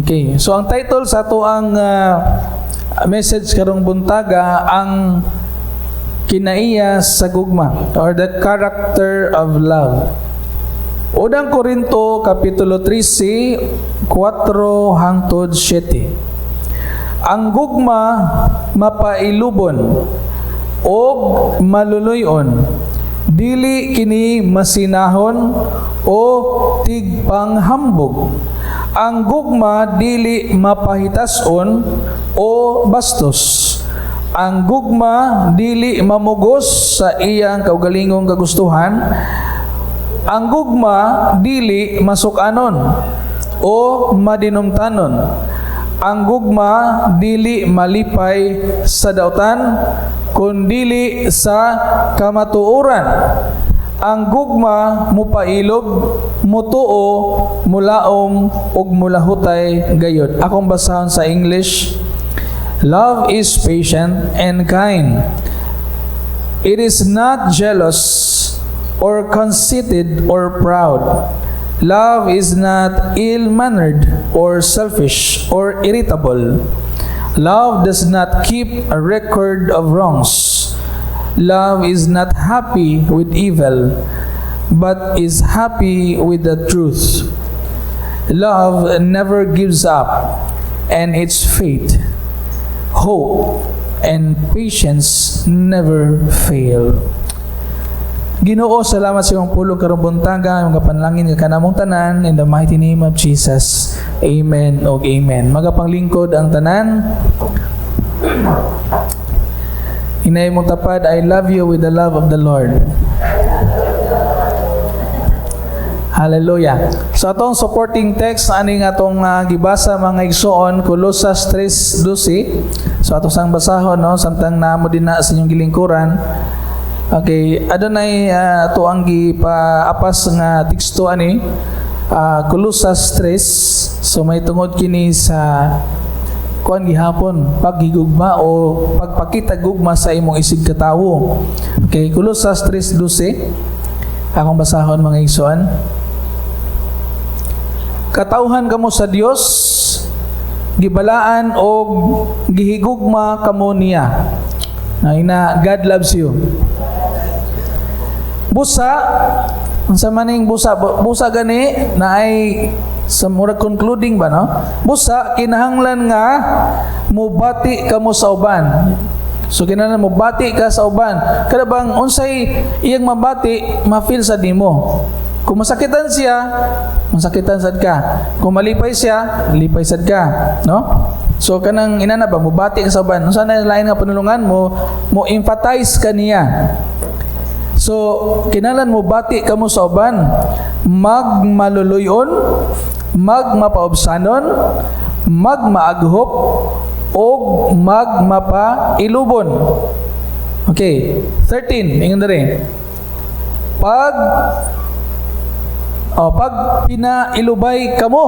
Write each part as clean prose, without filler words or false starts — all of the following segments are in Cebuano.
Okay. So ang title sa ato ang message karong buntaga, ang kinaiya sa gugma or the character of love. Unang Korinto kapitulo 13, 4 hangtod 7. Ang gugma mapailubon og maluluyon. Dili kini masinahon o tigpanghambog. Ang gugma dili mapahitason o bastos. Ang gugma dili mamugos sa iyang kaugalingong kagustuhan. Ang gugma dili masukanon o madinumtanon. Ang gugma dili malipay sa dautan kundili sa kamatuoran. Ang gugma mupailob, mutuo, mulaom ug mulahutay gayod. Akong basahon sa English. Love is patient and kind. It is not jealous or conceited or proud. Love is not ill-mannered or selfish or irritable. Love does not keep a record of wrongs. Love is not happy with evil, but is happy with the truth. Love never gives up, and its faith, hope, and patience never fail. Ginoo, salamat sa imong pulong karong buntaga, imong kapanalangin ka kanamong tanan, in the mighty name of Jesus. Amen og amen. Magapanglingkod ang tanan. Inay mong tapad, "I love you with the love of the Lord." Hallelujah. So atong supporting text ani nga atong gibasa, mga igsoon, Colosas 3:12. So ato sang basahon, no, samtang namo din na sa inyong gilingkuran. Okay, adunay ato ang gipaapas nga teksto ani, Colosas 3. So may tungod kini sa kuan gihapon, paghigugma o pagpakita gugma sa imong isig katawo. Okay, Colosas 3:12. Akong basahon, mga igsoon. Katawhan kamo sa Dios, gibalaan og gihigugma kamo niya. Na ina, "God loves you." Busa, unsa man ning busa? Busa gani na ay sa murag concluding ba, no? Busa kinahanglan nga mubati kamo sa uban. So kinahanglan mubati ka sa uban. Kada bang unsay iyang mabati, ma-feel sa nimo. Kung masakitan siya, masakitan sad ka. Kung malipay siya, malipay sad ka, no? So kanang inana ba, mubati ka sa uban. Unsa na lain nga panulungan mo, mo empathize ka niya. So, kinahanglan mo bati kamo sa uban, magmaluluyon, magmapaubsanon, magmaaghop, og magmapailubon. Okay, 13, ingon diri. Pag pinailubay kamo.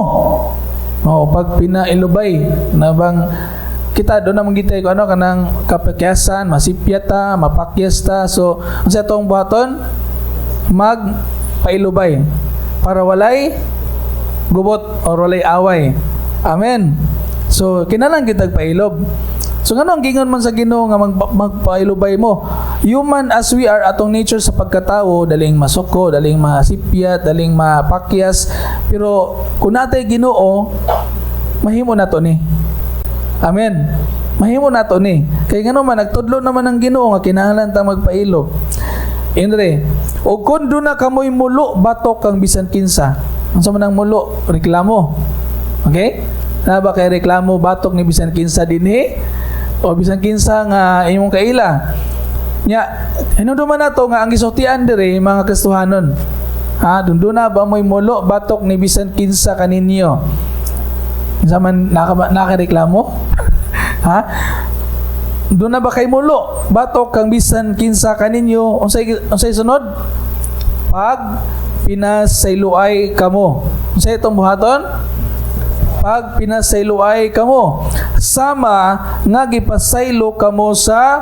Oh, pag pinailubay na bang kita doon naman gitay ko ano kanang kapakyasan, masipyata, mapakyas ta. So, ang sa atong buhaton, magpailubay para walay gubot or walay away. Amen. So, kinahanglan kitag pailob. So, ngano ang gingon man sa Ginoo nga magpailubay mo? Human as we are, atong nature sa pagkatao, daling masuko, daling masipyat, daling mapakyas. Pero kung natay Ginoo, mahimo na to ni. Amen. Mahimo na to ni. Kay ngano man nagtudlo naman ang Ginoo nga kinahanglan ta magpailob. Indre, o kung duna kamoy mulo batok kang bisan kinsa. Unsa man ang mulo? Reklamo. Okay? Na ba kay reklamo batok ni bisan kinsa dinhi? O bisan kinsa nga imong kaila? Nya, hinumduman nato nga ang gisultian diri mga Kristohanon. Ha, dunduna ba mo'y mulo batok ni bisan kinsa kaninyo? Kinsa man nakareklamo? Ha? Duna ba kay mulo batok kang bisan kinsa kaninyo? Unsay sunod? Pag pinasayloay kamo. Unsay itong buhaton? Pag pinasayloay kamo, sama nga gipasaylo kamo sa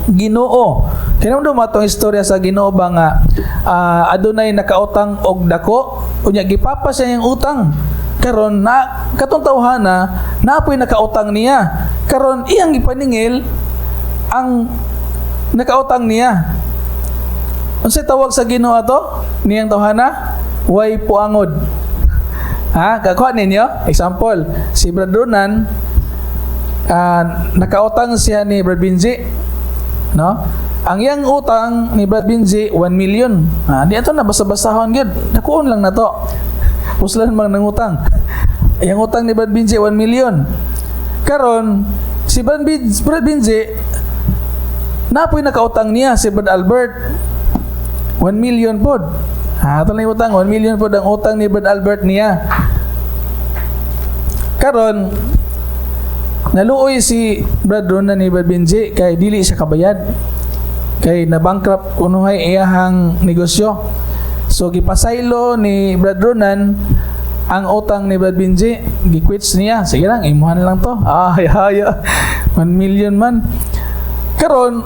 Ginoo. Kinahanglan atong istorya sa Ginoo ba nga adunay nakautang og dako, unya gipapa siya yung utang. Karon na katong tawhana napoy nakautang niya. Karon iyang gipaningil ang nakautang niya. Unsay tawag sa Ginoo ato? Niyang tawhana? Way puangod. Ha? Kakuha ninyo? Example, si Brad Ronan, nakautang siya ni Brad Binji. No? Ang iyang utang ni Brad Binji, 1 million. Di ato na basa-basahon gyud. Nakuon lang na to. Puslan mang nangutang. Iyang utang ni Brad Binji, 1 million. Karon, si Brad Binji, napoy nakautang niya si Brad Albert 1 million pod. Ha, ato lang yung utang, 1 million pod ang utang ni Brad Albert niya. Karon, naluoy si Brad Ronan ni Brad Benji kay dili siya kabayad. Kay na-bankrupt kunuhay iyahang negosyo. So gipasaylo ni Brad Ronan ang utang ni Brad Benji, giquits niya. Sige lang, imuhan lang to. Ah, ay, ay, 1 million man. Karon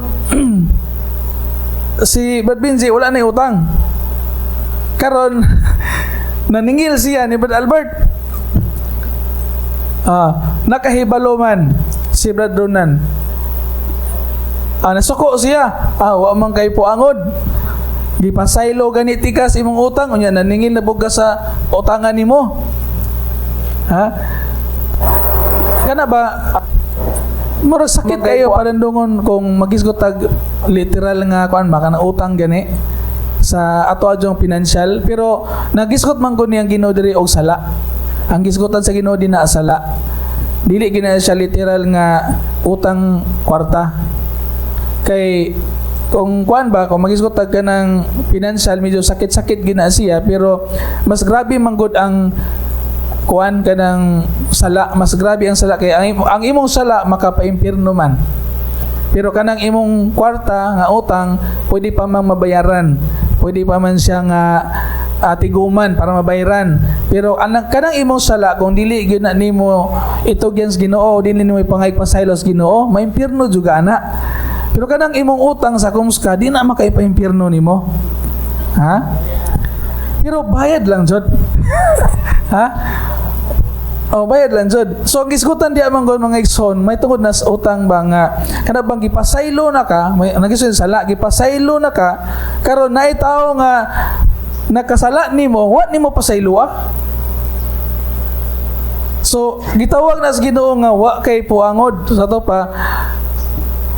si Brad Benji wala na utang. Karon naningil siya ni Brad Albert. Nakahibalo man si Brad Ronan. Nasuko siya. Wa man kay puangod. Gipasaylo gani tikas imong utang, unya naningil na ka sa utangan nimo. Ha? Kana ba mura sakit kayo parandungon kung magisgot tag literal nga kuan ba kanang utang gani sa ato adyong financial, pero nagisgot man ko niyang Ginoo diri og sala. Ang gisgotan sa Ginoo di na sala, dili gina siya literal nga utang kwarta, kay kung kuan ba, kung magisgot tag ka ng financial, medyo sakit-sakit gina siya, pero mas grabe man gud ang kuan ka ng sala. Mas grabe ang sala kay ang imong sala makapaimpirno man, pero kanang imong kwarta nga utang, pwede pa mang mabayaran, pwede pa man siya nga tiguman para mabayaran. Pero anang kanang imong sala, kung dili gyud na nimo itugyan sa Ginoo, dili nimo ipangay pasaylo sa Ginoo, maimpirno juga ana. Pero kanang imong utang sa kumska, di na makaipa-impirno nimo, ha? Pero bayad lang jud, ha? Oh, bayad lang jud. So ang gisgutan diya man gud, mga igsoon, may tungod na sa utang ba nga kana bang gipasaylo na ka, may nagisun sala, gipasaylo na ka, karon naay tawo nga nakasala nimo, wa nimo pasaylo ah. So gitawag na sa Ginoo nga wa kay puangod. Sa to pa,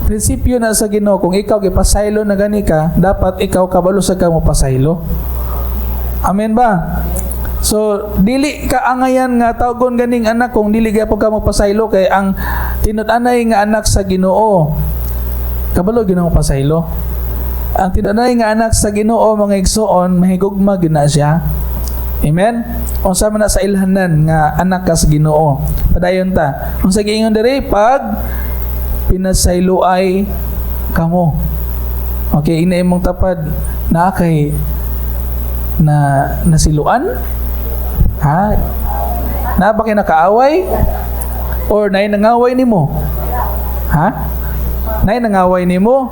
prinsipyo na sa Ginoo, kung ikaw gipasaylo na gani ka, dapat ikaw kabalo sa ka mo pasaylo. Amen ba? So, dili ka angayan nga tawgon ganing anak kung dili gyapon ka magpasaylo, kay ang tinud-anay nga anak sa Ginoo, kabalo Ginoo pasaylo. Ang tinud-anay nga anak sa Ginoo, mga igsoon, mahigugma gyud na siya. Amen? Unsa man na sa ilhanan nga anak ka sa Ginoo. Padayon ta. Unsa giingon diri? Pag pinasayloay kamo. Okay, ina imong tapad na kay na nasiluan? Ha? Na ba kay nakaaway? Or naay nangaway nimo? Ha? Naay nangaway nimo?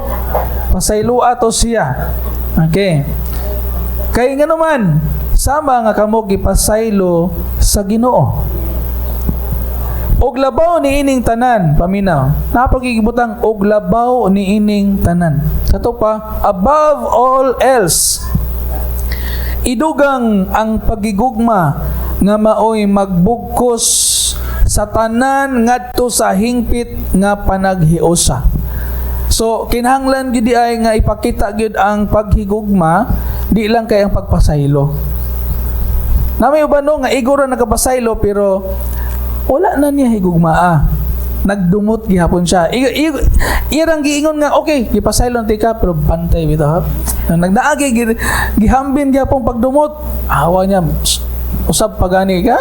Pasayloa to siya. Okay. Kay nga naman, sama nga kamo gipasaylo sa Ginoo. Og labaw ni ining tanan, paminaw. Napagigibutang og labaw ni ining tanan. Sa to pa, above all else, idugang ang pagigugma nga maoy magbugkos sa tanan ngadto sa hingpit nga panaghiusa. So kinahanglan gyud ay nga ipakita gyud ang paghigugma, di lang kay ang pagpasaylo. Na may uban no nga igo ra nakapasaylo pero wala na niya higugmaa. Nagdumot gihapon siya. Irang giingon nga okay, gipasaylo na tika pero bantay bitaw. Nagnaagi gihambin gihapon pagdumot. Awa niya usab pa gani ka.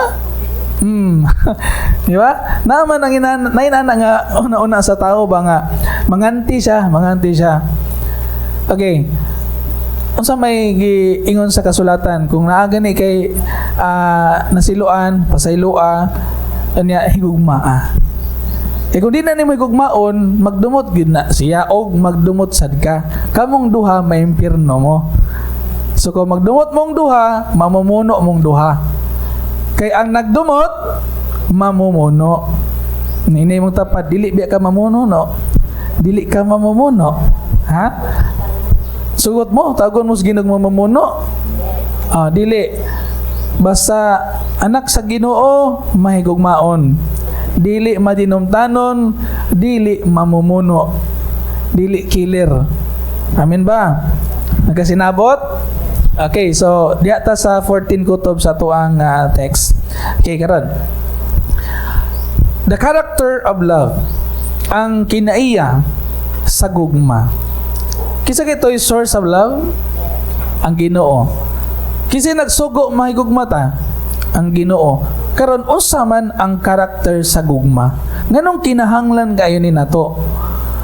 Di ba? Naman ang ina nainana nga una-una sa tao ba nga manganti siya, manganti siya. Okay. Unsa may giingon sa kasulatan kung naa gani kay nasiluan, pasayloa, anya higugmaa? Eh kung di na nimo higugmaon, magdumot gyud na siya og magdumot sad ka. Kamong duha maimpirno mo. So kung magdumot mong duha, mamumuno mong duha. Kay ang nagdumot mamumuno. Ini mong tapat, dili biya ka mamuno, no? Dili ka mamumuno. Ha? Sugot mo, tagon mo sa Ginoo mamumuno. Ah, dili. Basta anak sa Ginoo, mahigugmaon. Dili madinumtanon, dili mamumuno. Dili killer. Amen ba? Nagkasinabot? Okay, so diha ta sa 14 kutob sa tuang text. Okay, karon. The character of love. Ang kinaiya sa gugma. Kinsa kay to'y source of love? Ang Ginoo. Kinsa nagsugo mahigugma ta? Ang Ginoo. Karon, unsa man ang karakter sa gugma? Nganong kinahanglan kayo ni nato?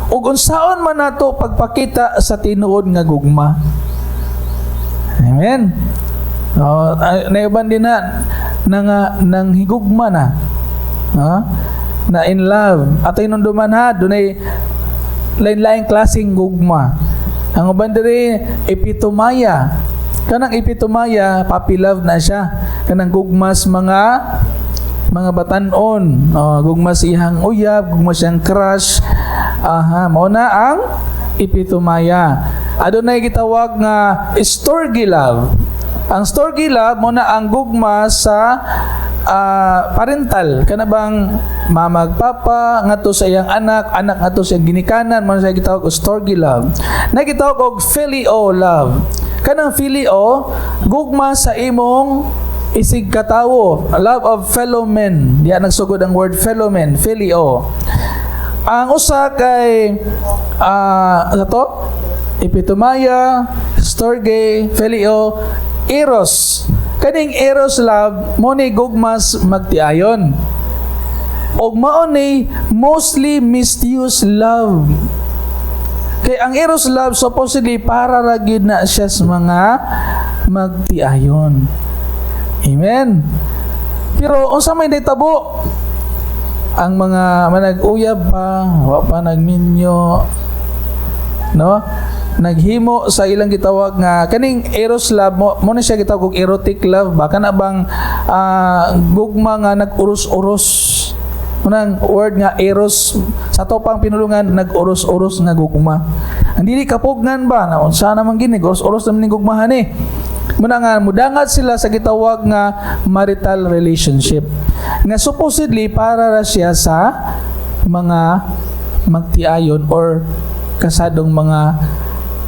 Ug unsaon man nato pagpakita sa tinuod nga gugma? Amen. Oh, naiban din na nang nang higugma na. Ha? Na in love. Ato inunduman ha, dunay lain-laing klaseng gugma. Ang uban diri epitomaya. Kanang epitomaya, puppy love na siya. Kanang gugmas mga batanon, oh, gugmas iyang uyab, gugmas siyang crush. Aha, mao na ang epitomaya. Adunay gitawag nga storge love. Ang storge love mao na ang gugma sa parental, kana bang mama ug papa ngadto sa iyang anak, anak ngadto sa iyang ginikanan, mao na siya gitawag og storge love. Na gitawag og phileo love. Kanang phileo, gugma sa imong isig katawo, love of fellow men. Diya nagsugod ang word fellow men, phileo. Ang usa kay ano to? Epitomaya, storge, phileo, eros. Kaning eros love mo ni gugmas magtiayon. Og mao ni mostly misused love. Kay ang eros love supposedly para ra gyud na siya sa mga magtiayon. Amen. Pero unsa may nahitabo? Ang mga manag-uyab pa, wa pa nagminyo, no? Naghimo sa ilang gitawag nga kaning eros love mo, mo na siya gitawag og erotic love ba, kana bang gugma nga nag-uros-uros. Unang word nga eros sa ato pang pinulungan, nag-uros-uros nga gugma. Ang dili kapugnan ba na unsa naman gini, uros-uros naman ning gugmahan eh. Muna nga mudangat sila sa gitawag nga marital relationship. Nga supposedly para ra siya sa mga magtiayon or kasadong mga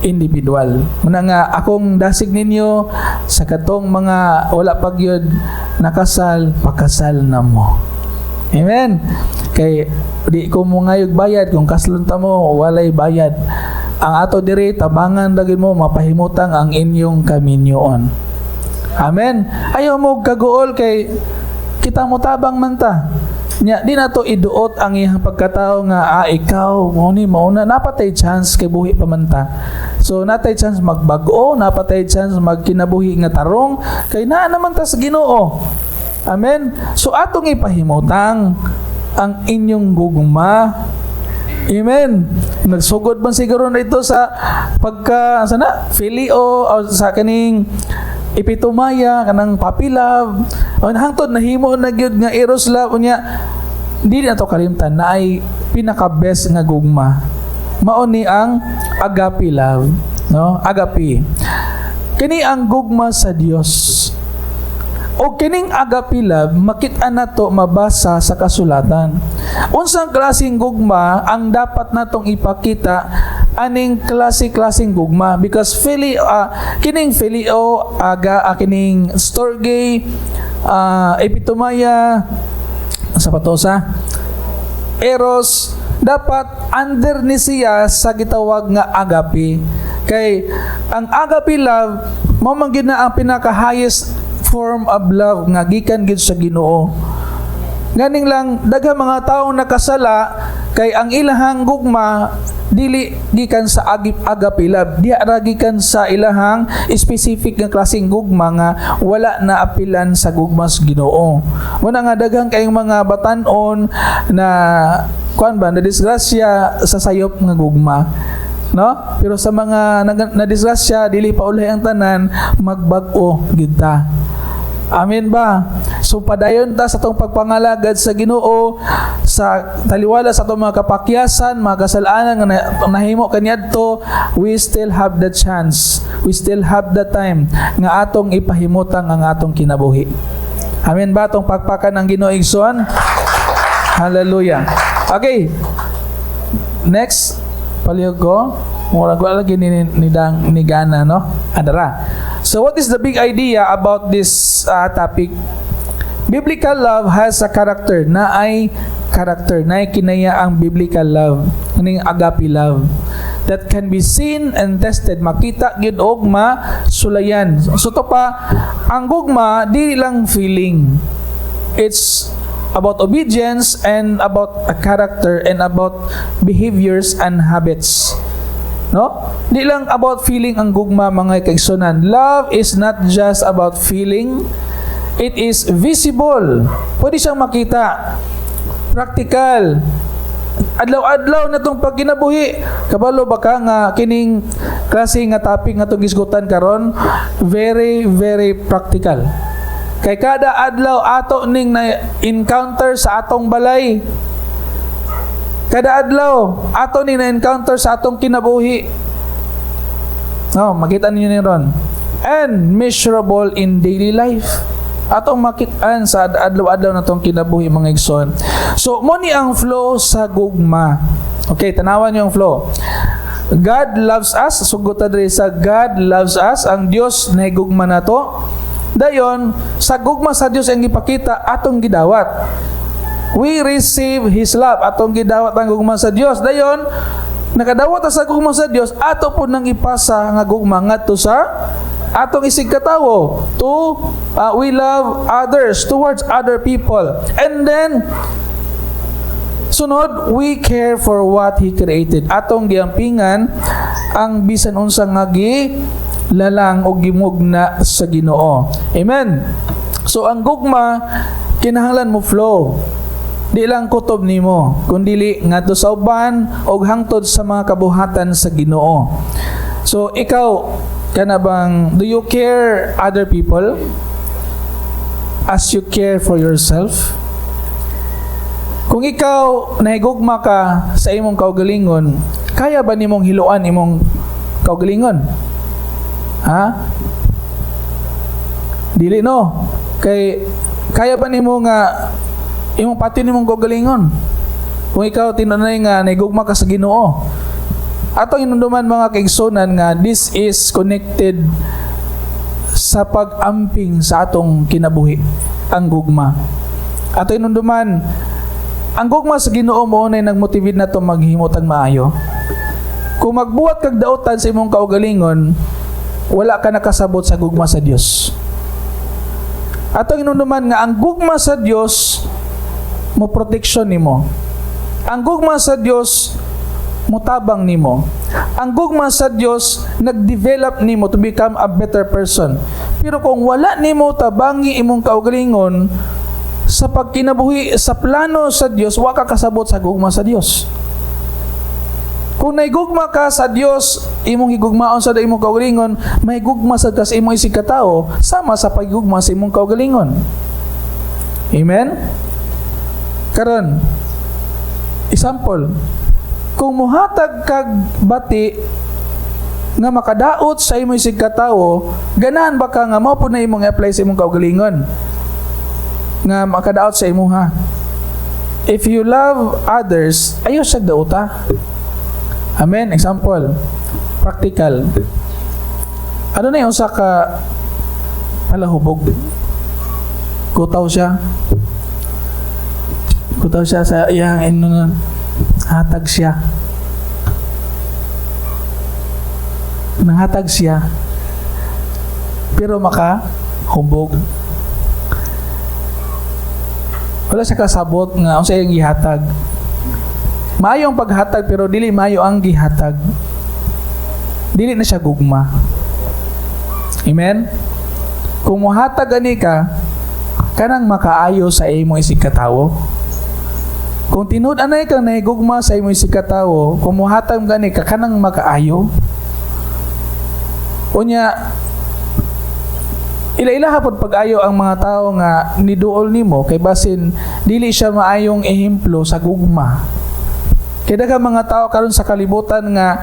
individual. Muna nga akong dasig ninyo sa katong mga wala pa gyud nakasal, pakasal na mo. Amen. Kay di ko mo ngayog bayad kung kaslon ta mo, walay bayad. Ang ato diri, tabangan lagi mo mapahimutang ang inyong kaminyoon. Amen. Ayaw mo kaguol kay kita mo tabang man ta. Nya di nato iduot ang iyang pagkatao nga ikaw mo ni mao na napatay chance kay buhi pa man ta. So natay chance magbag-o, napatay chance magkinabuhi nga tarong kay naa naman ta sa Ginoo. Amen. So atong ipahimutang ang inyong gugma. Amen. Nagsugod man siguro na ito sa pagka sana phileo o sa kaning epitomaya, kanang puppy love. O hangtod nahimo na gyud nga eros love, unya di na to kalimtan na ay pinaka best nga gugma. Mao ni ang agape love, no? Agape. Kini ang gugma sa Dios. O kining agape love, makita nato mabasa sa kasulatan. Unsang klaseng gugma ang dapat natong ipakita aning klase-klaseng gugma? Because kining phileo aga kining storge, epitomaya, sa patosa eros, dapat under ni siya sa gitawag nga agape, kay ang agape love mao man gyud na ang pinaka highest form of love nga gikan gyud sa Ginoo. Ganing lang daghang mga tawo nakasala kay ang ilahang gugma dili gikan sa agape love, diha ra gikan sa ilahang specific nga klaseng gugma nga wala na apilan sa gugma sa Ginoo. Muna nga daghang kayong mga batan-on na kuan ba, na disgrasya sa sayop nga gugma, no? Pero sa mga na disgrasya, dili pa ulahi ang tanan, magbag-o gid ta. Amen ba? So padayon ta sa atong pagpangalagad sa Ginoo sa taliwala sa atong mga kapakyasan, mga kasalanan nga nahimo kaniadto, we still have the chance. We still have the time nga atong ipahimutang ang atong kinabuhi. Amen ba? Atong pakpakan ang Ginoo, igsoon? Hallelujah. Okay. Next, palihog ko. Murag wala lagi ni, dang, ni Gana, no? Adara. So what is the big idea about this topic? Biblical love has a character na ay character na ay kinaya ang biblical love, kaning agape love that can be seen and tested, makita gyud og masulayan. So to pa, ang gugma dili lang feeling. It's about obedience and about a character and about behaviors and habits. No? Di lang about feeling ang gugma, mga kaigsunan. Love is not just about feeling. It is visible. Pwede siyang makita. Practical. Adlaw-adlaw na itong pagkinabuhi. Kabalo ba ka nga kining klase nga topic nga itong gisgutan karon, very very practical. Kay kada adlaw ato ning na encounter sa atong balay. Kada adlaw ato ning na encounter sa atong kinabuhi. No, makita ninyo ni ron. And measurable in daily life. Atong makitaan sa adlaw-adlaw na tong kinabuhi, mga igsoon. So, mo ni ang flow sa gugma. Okay, tanawan niyo ang flow. God loves us. Sugot ta diri sa God loves us. Ang Dios nahigugma nato. Dayon, sa gugma sa Dios ang gipakita, atong gidawat. We receive His love. Atong gidawat ang gugma sa Dios. Dayon, nakadawat ta sa gugma sa Dios, ato po nang ipasa nga gugma ngadto sa atong isig katawo to we love others, towards other people. And then sunod, we care for what He created. Atong giampingan ang bisan unsa nga lalang o gimugna sa Ginoo. Amen. So ang gugma kinahanglan mo flow. Di lang kutob nimo, kundi ngadto sa uban og hangtod sa mga kabuhatan sa Ginoo. So ikaw, kana bang, do you care other people as you care for yourself? Kung ikaw nahigugma ka sa imong kaugalingon, kaya ba nimong hiluan imong kaugalingon? Ha? Dili, no? Kay kaya ba nimo nga imong pati nimong kaugalingon? Kung ikaw tinunay nga nahigugma ka sa Ginoo. Atong inunduman, mga kaigsunan, nga this is connected sa pag-amping sa atong kinabuhi, ang gugma. Ato inunduman, ang gugma sa Ginoo mo na nagmotivate nato maghimo tag maayo. Kung magbuhat kag dautan sa imong kaugalingon, wala ka nakasabot sa gugma sa Dios. Atong inunduman nga ang gugma sa Dios mo protection nimo. Ang gugma sa Dios mutabang nimo. Ang gugma sa Dios nag-develop nimo to become a better person. Pero kung wala nimo tabangi imong kaugalingon sa pagkinabuhi sa plano sa Dios, wa ka kasabot sa gugma sa Dios. Kung naigugma ka sa Dios, imong higugmaon sa imong kaugalingon, may gugma sad ka sa imong isig katao, sama sa paghigugma sa imong kaugalingon. Amen? Karon, example, kung muhatag kag bati nga makadaot sa imong isig katawo, ganahan ba ka nga mao po na imong apply sa imong kaugalingon? Nga makadaot sa imuha. If you love others, ayaw siya dauta. Amen. Example, practical. Ano na yung usa ka palahubog? Kutaw siya. Kutaw siya sa iyang inunan. Hatag siya. Nanghatag siya. Pero maka hubog. Wala siya kasabot nga unsa iyang gihatag. Maayo ang paghatag pero dili maayo ang gihatag. Dili na siya gugma. Amen? Kung muhatag ani ka, kanang makaayo sa imong isig katawo. Kung tinud anay kang nahigugma sa imong isig katawo, kung muhatag gani ka kanang makaayo. Unya, Ila-ilaha pod pag-ayo ang mga tao nga niduol nimo kay basin dili siya maayong ehemplo sa gugma. Kay daghang mga tao karon sa kalibutan nga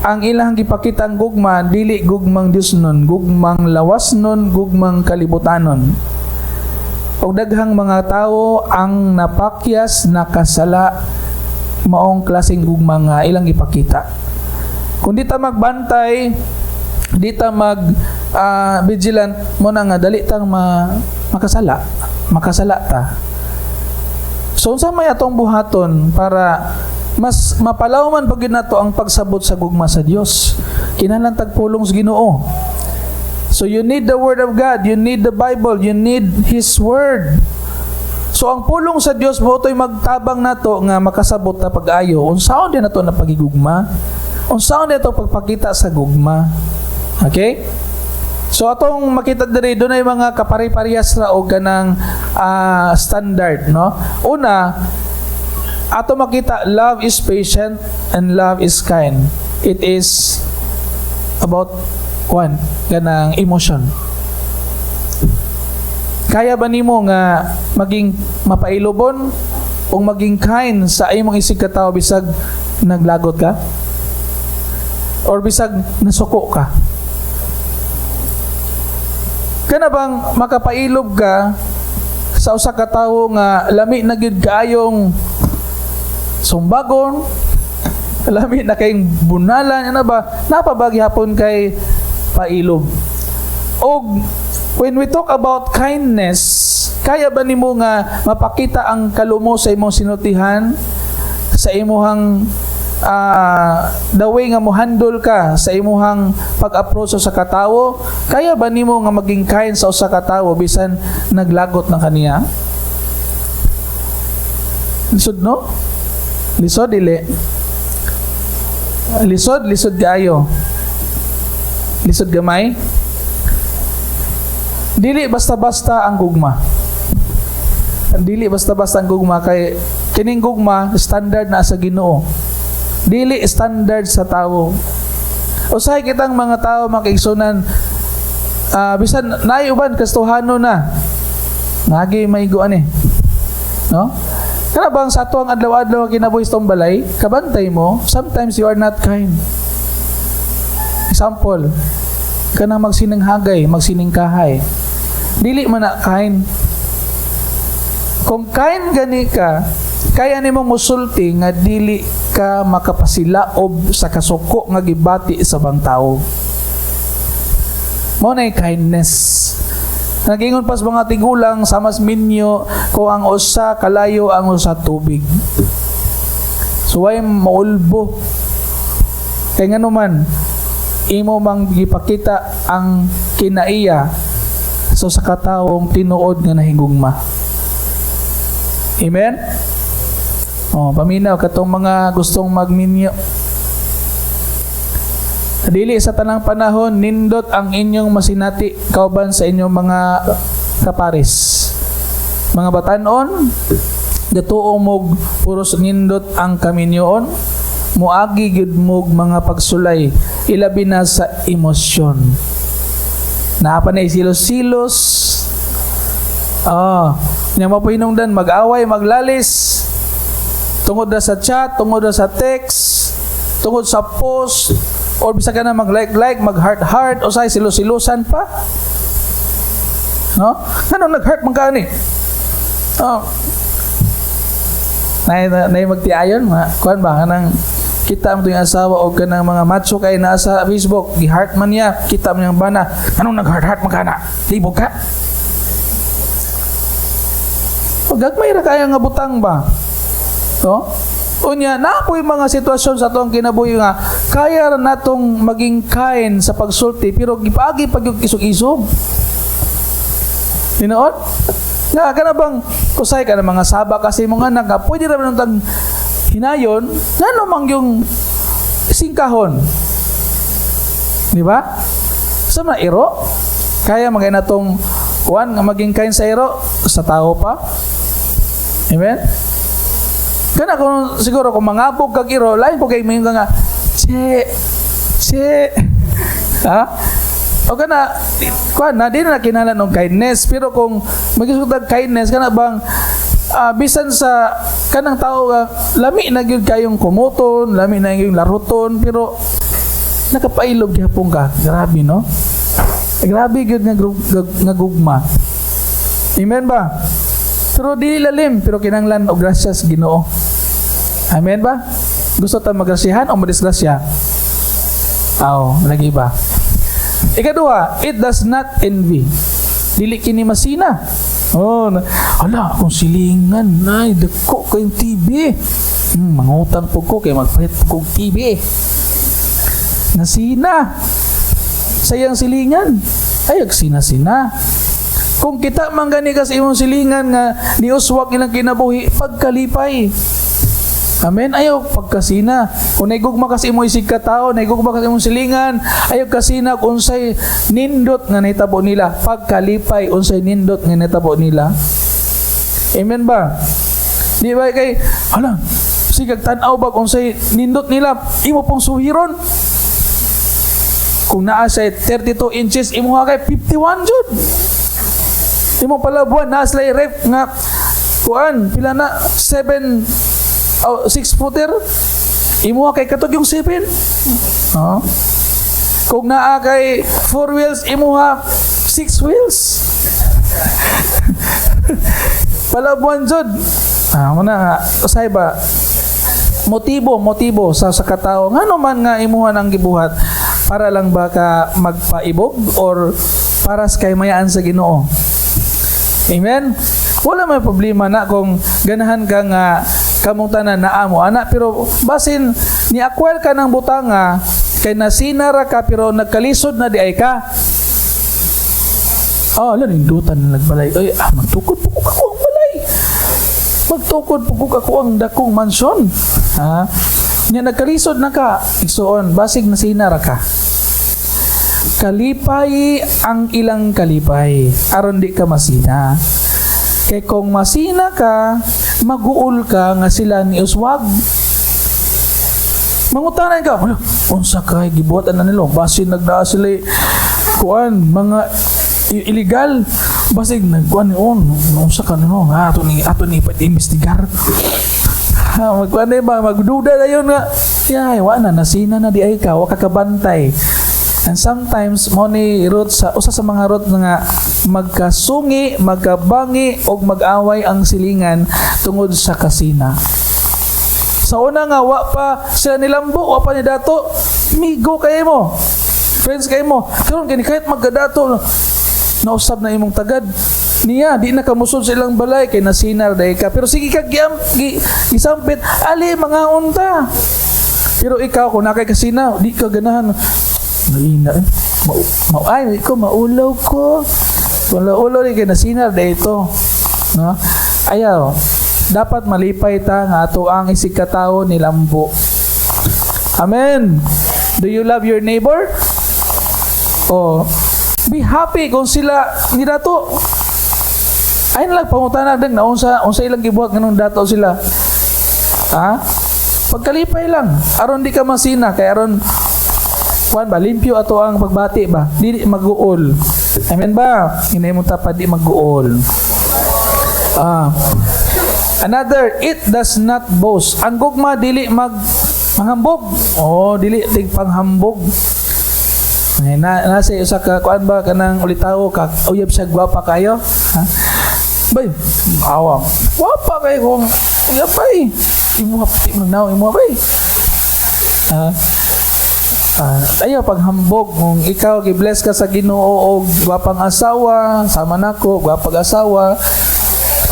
ang ilang gipakita ang gugma, dili gugmang Diosnon, gugmang lawasnon, gugmang kalibutanon. Og daghang mga tao ang napakyas, nakasala, maong klaseng gugma nga ilang gipakita. Kung di ta magbantay, di ta mag vigilant mo na nga dali tang makasala, makasala ta. So unsa may atong buhaton para mas mapalawman pa gyud nato ang pagsabot sa gugma sa Dios? Kinahanglan tag pulong sa Ginoo. So you need the Word of God, you need the Bible, you need His Word. So ang pulong sa Dios mo to'y magtabang nato nga makasabot ta pag-ayo. Unsaon din nato na pagigugma? Unsaon din ato pagpakita sa gugma? Okay? So atong makita diri, dunay mga kapare-parehas ra og kanang standard, no? Una, ato makita, love is patient and love is kind. It is about one kanang emotion. Kaya ba nimo nga maging mapailobon o maging kind sa imong isig katawo bisag naglagot ka? Or bisag nasuko ka? Kana bang makapailob ka sa usa ka tawo nga lami na gyud kaayong sumbagon, lami na kayong bunalan, ano ba? Naa pa gihapon kay pailob? Og when we talk about kindness, kaya ba nimo nga mapakita ang kalumo sa imong sinultihan, sa imuhang the way nga mohandle ka sa imuhang pag-approach sa katawo? Kaya ba nimo nga maging kind sa usa ka tawo bisan naglagot na kaniya? Lisod, no? Lisod, dili? Lisod, lisod kaayo. Lisod gamay. Dili basta-basta ang gugma. Dili basta-basta ang gugma kay kining gugma standard na sa Ginoo. Dili standard sa tawo. Usahay kitang mga tao, mga kaigsunan, bisan naay uban kastuhano na. Nagi maigo ani. No? Kana bang sa ato ang adlaw-adlaw nga kinabuhi sa tong balay, kabantay mo, sometimes you are not kind. Example, kanang magsininghagay, magsiningkahay. Dili man na kind. Kung kind gani ka, kaya nimo musulti nga dili ka makapasilaob sa kasuko nga gibati sa ubang tao. Mao na kindness. Nagingon pas mga tigulang, sa mas minyo ko ang usa kalayo, ang usa tubig. So way maulbo. Kay ngano man imo mang gipakita ang kinaiya so sa katawong tinuod nga nahigugma. Amen? Oh, paminaw katong mga gustong magminyo. Dili sa tanang panahon nindot ang inyong masinati kauban sa inyong mga kapares. Mga batanon, gatuo mog puros nindot ang kaminyoon, muagi gyud mog mga pagsulay, ilabi na sa emosyon. Naa pa na silos-silos. Oh, nya mapahinungdan mag-away, maglalis. Tungod na sa chat, tungod na sa text, tungod sa post, or bisa ka na mag-like-like, mag-heart-heart, o say silos-silusan pa. No? Ano nag-heart man ka ani? Oh. Nay magtiayon, mga kuan ba kanang kita mo yung asawa o kanang mga macho kay naa sa Facebook, gi-heart man niya, kita mo niyang bana, "Anong nag-heart-heart man ka na? Libog ka." O gagmay ra kaya nga butang ba? No? Unya, naa po'y mga sitwasyon sa atong kinabuhi nga kaya ra natong maging kind sa pagsulti pero gipaagi pag yung isog-isog. Tinuod? Nga kana bang kusay ka ng mga saba kasi mga anak nga pwede ra man tang hinayon, ngano mang yung singkahon? Di ba? Sa mga iro, kaya magay natong kuan nga maging kind sa iro sa tao pa. Amen? Kana kung siguro kung mangabog kag iro, lain po kay mayon ka nga, "Che, che." Ha? O kana kuan na, di na kinahanglan og kindness, pero kung magisugtag kindness, kana bang bisan sa kanang tao nga lami na gyud kayong kumuton, lami na gyud laruton, pero nakapailob gyapon ka. Grabe, no? Grabe gyud nga gugma. Amen ba? Pero dili lalim, pero kinahanglan og grasya sa Ginoo. Amen ba? Gusto ta magrasyahan o madisgrasya? Aw, lagi ba? Ikaduha, it does not envy. Dili kini masina. Oh, na, ala, akong silingan, ay, dako kayong TV. Mangutang po ko kay magpalit po kog TV. Nasina. Sayang silingan. Ay, sina-sina. Kung kita man gani ka sa imong silingan nga niuswak ilang kinabuhi, pagkalipay. Amen. Ayaw pagkasina. Kung naigugma ka sa imong isig katao, naigugma ka sa imong silingan, ayaw kasina kung unsay nindot nga nahitabo nila. Pagkalipay unsay nindot nga nahitabo nila. Amen ba? Di ba kay hala, sigag tan-aw ba kung unsay nindot nila, imo pong suhiron. Kung naa siya 32 inches, imo kay 51 jud. Imo palabuan naa sila ref nga kuan pila na, 7, oh, 6 footer, imo kay katog yung 7. Oh. Kung naa kay 4 wheels, imuha 6 wheels. Palabuan jud. Ah, muna nga usay ba motibo motibo sa katao, ngano man nga imuha nang gibuhat? Para lang ba ka magpaibog or para sa kay mayaan sa Ginoo? Amen. Wala may problema na kung ganahan ka nga kamong tanan naa mo ana, pero basin ni acquire ka ng butanga kay nasinara ka, pero nagkalisod na di ay ka. Oh, ala, nindutan na nagbalay. Ay, ah, magtukod po ko ako ang balay. Magtukod po ko ako ang dakong mansyon. Ha? Nya nagkalisod na ka, igsuon, basig nasinara ka. Kalipay ang ilang kalipay, aron di ka masina. Kay kung masina ka, maguol ka nga sila ni uswag. Mangutanan ka, "Hala, unsa kay gibuhat na nila, basin nagdaa sila kuan mga illegal, basig nagkuan ni on, unsa ka no, ato ni imbestigar." Ha, magkuan na ba, magduda na yun nga. Yay, wa na, nasina na di ay ka, wa ka kabantay. And sometimes, mo ni root sa, usa sa mga root nga magkasungi, magkabangi, og mag-away ang silingan tungod sa kasina. Sa una nga, wa pa sila nilambo, wa pa ni dato, migo kayo mo. Friends kayo mo. Karon kini kahit magkadato, nausab na imong tagad. Niya, di na kamusod sa ilang balay kay nasinar dahil ka. Pero sige ka gisampit, ali mga unta. Pero ikaw kung nakay kasina, di ka ganahan. Naina eh. Ma, ma, ay, ko maulaw ko. Wala ulaw ni kay nasinar dahil ito. No? Ayaw. Dapat malipay ta nga ato ang isig katao nilambo. Amen. Do you love your neighbor? Oh, be happy kung sila ni dato. Ay na lang pangutana dang naunsa unsa ilang gibuhat nganong dato sila. Ha? Pagkalipay lang aron di ka masina, kay aron kuan ba, limpyo ato ang pagbati ba, dili maguol. Amen ba? Hinay mo ta pa di maguol. Ah. Another, it does not boast. Ang gugma dili mag manghambog. Oh, dili tig panghambog. Ay, na nasa usa ka kuan ba, kanang ulitawo ka, uyab siya, gwapa kayo. Ha? Bay, awa. Gwapa kayo kung uyab bay. Imo puti man naw imo bay. Ha? Ah, ayaw paghambog kung ikaw gi-bless ka sa Ginoo og gwapang asawa, sama nako, gwapag asawa.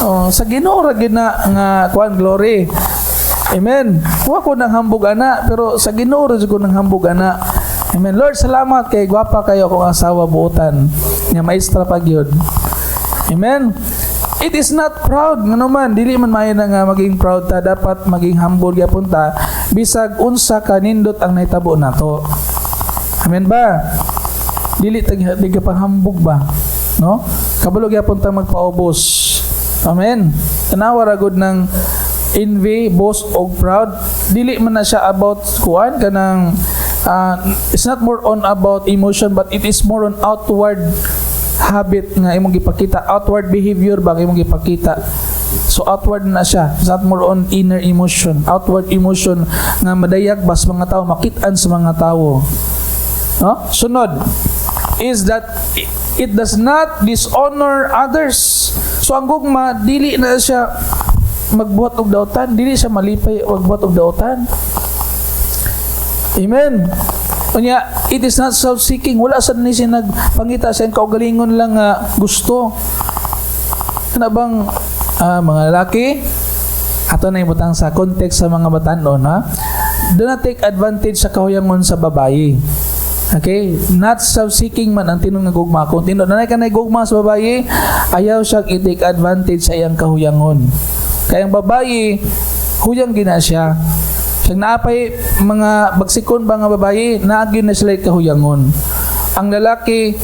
Oh, sa Ginoo ra gyud na nga kuan, glory. Amen. Wa ko nang hambog ana, pero sa Ginoo ra jud ko nang hambog ana. Amen. Lord, salamat kay gwapa kayo akong asawa buotan. Nga maestra pa gyud. Amen. It is not proud. Ngano man dili man maayo na nga maging proud ta, dapat maging humble gyapon ta bisag unsa ka nindot ang nahitabo nato. Amen ba? Dili tag di ka panghambog ba? No? Kabalo gyapon ta magpaubos. Amen. Tanawa ra gud ng envy, boast og proud. Dili man na siya about kuan kanang It's not more on about emotion, but it is more on outward habit nga imong gipakita, outward behavior ba nga imong gipakita. So outward na siya. It's not more on inner emotion, outward emotion nga madayag ba sa mga tao, makitaan sa mga tao, no? Sunod is that it does not dishonor others. So ang gugma, dili na siya magbuhat og dautan, dili siya malipay magbuhat og dautan. Amen. Unya, it is not self-seeking. Wala sad ni siya nagpangita sa iyang kaugalingon lang nga gusto. Kana bang mga lalaki, ato na ibutang sa context sa mga batanon, ha? Do not take advantage sa kahuyangon sa babae. Okay? Not self-seeking man ang tinuod nga gugma. Kung tinuod na ka na gugma sa babae, ayaw siya i-take advantage sa iyang kahuyangon. Kaya ang babae, huyang gina siya. Siyang naapay mga bagsikon ba nga babae, naagyo na sila kahuyangon. Ang lalaki,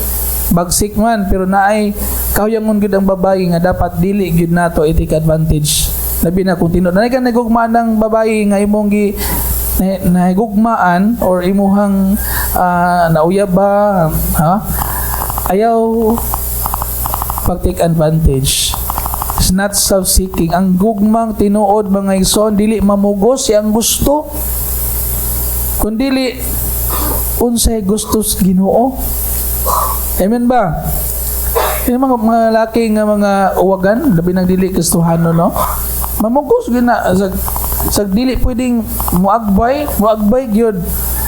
bagsik man, pero naay kahuyangon gid ang babae nga dapat dili gid nato i-take advantage. Labi na kung tinuod na ka nagugma ng babae nga imong gi na, nahigugmaan or imuhang nauyab ba, ha, ayaw pag take advantage. It's not self-seeking. Ang gugmang tinuod, mga igsoon, dili mamugos siyang gusto, kun dili unsay gusto sa Ginoo. Amen ba? Yung mga lalaki nga mga uwagan, labi nang dili Kristohano, no, mamugos gyud na sa dili pwedeng muagbay, muagbay gyud.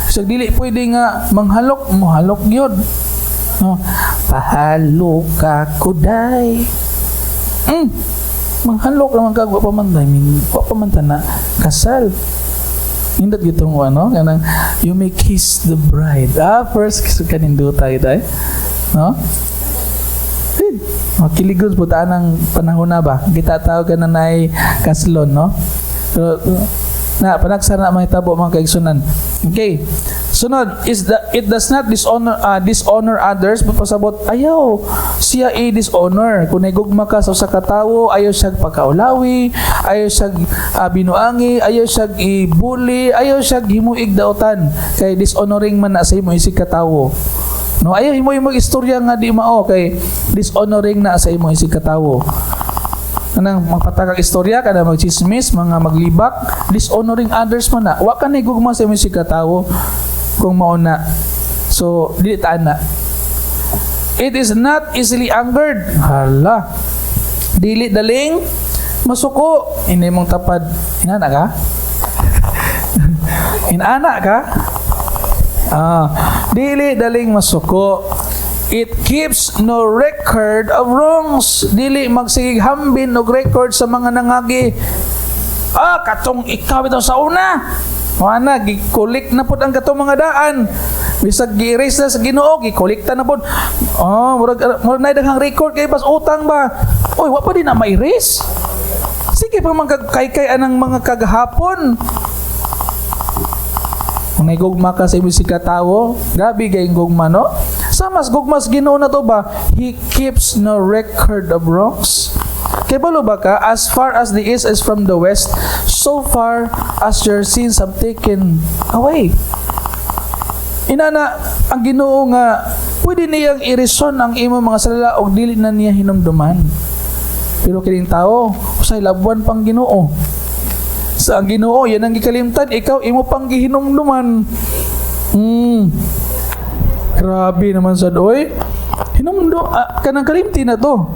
Sa dili pwede nga manghalok, muhalok gyud. No? Pahalok ka kuday. Manghalok naman ka, wa pa man I mean, wa pa man ta na kasal. Nindot gitong ano, kanang "You May Kiss the Bride." Ah, first kiss kaninduta ito eh. No? Eh, makiligod po taan ang panahon na ba? Kita tawag ka na nay kaslon, no? Pero, na, panagsa na mahitabo, mga kaigsunan. Okay. Sunod is that it does not dishonor others. Pasabot, ayaw siya i-dishonor. Kung nagugma ka sa usa ka tawo, ayaw siya pagkaulawi, ayaw siya binuangi, ayaw siya i-bully, ayaw siya himuig dautan kay dishonoring man na sa imo isig katawo. No, ayaw himo imo istorya nga di mao kay dishonoring na sa imo isig katawo. Kanang magpatakag istorya kada magchismis, mga maglibak, dishonoring others man na. Wa ka gugma sa imong isig katawo kung mao na. So, dili taan na. It is not easily angered. Hala. Dili daling masuko. Ini mong tapad. Inana ka? Inana ka? Ah, dili daling masuko. It keeps no record of wrongs. Dili magsigig hambin og record sa mga nangagi. Ah, katong ikaw ito sa una. Wala, gikulik na pod ang katong mga daan. Bisag gi-erase na sa Ginoo, gikolekta na pod. Oh, murag na daghang record kay bas utang ba. Oy, wa pa din na ma-erase. Sige pa man kag kaykay anang mga kagahapon. Kung gugma ka sa imong katawo, grabe kay gugma, no? Sa mas gugmas Ginoo na to ba? He keeps no record of wrongs. Kay balo ba ka, as far as the east is from the west, so far as your sins have taken away. Inana, ang Ginoo nga pwede niyang irison ang imong mga sala og dili na niya hinumduman. Pero kining tao, usay labuan pang Ginoo. Sa ang Ginoo, yan ang gikalimtan, ikaw imo pang gihinumduman. Grabe naman sa doy. Hinumdum kanang kalimti na to.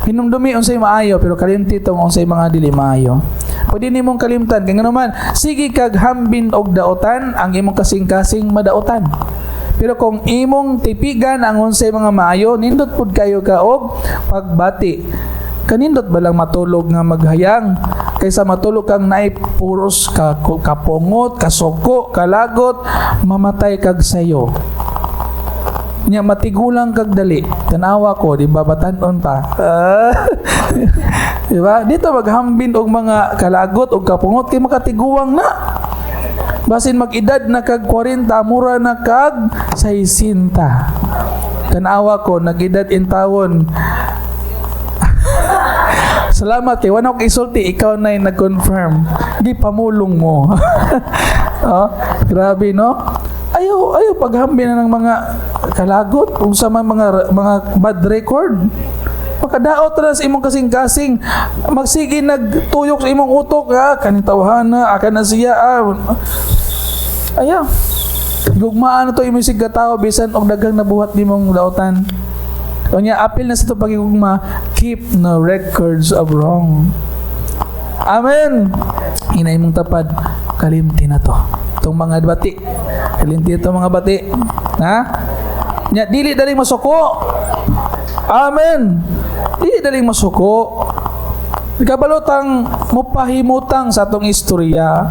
Hinumdumi unsay maayo, pero kalimti tong unsay mga dili maayo. Pwede nimong kalimtan kay ngano man sige kag hambin og daotan, ang imong kasing-kasing madautan. Pero kung imong tipigan ang unsay mga maayo, nindot pud kayo ka og pagbati. Kanindot ba lang matulog nga maghayang kaysa matulog kang naay puros ka kapungot, kasuko, kalagot, mamatay kag sayo. Nya matigulang kag dali. Tanawa ko, di ba, batanon pa. Ah. Di ba? Dito maghambin og mga kalagot og kapungot kay makatiguang na. Basin mag-edad na kag 40, mura na kag 60. Tanawa ko, nag-edad in tawon. Salamat kay wala ko isulti, ikaw na yung nag-confirm. Di pamulong mo. Oh, grabe, no? Ayaw, ayaw paghambi na ng mga kalagot, unsa man mga bad record. Makadaot ra sa imong kasing-kasing, magsige nagtuyok sa imong utok, ah, kaning tawhana, akan na siya, ah. Ayaw. Gugmaan na to imong isigkatawo bisan og daghang nabuhat nimong daotan. Unya, apil na sa to pagigugma, keep no records of wrong. Amen. Inay mong tapad, kalimti na to. Itong mga bati. Kalimti itong mga bati. Ha? Nya, dili daling masuko. Amen. Dili daling masuko. Kabalutang mupahimutang sa atong istorya.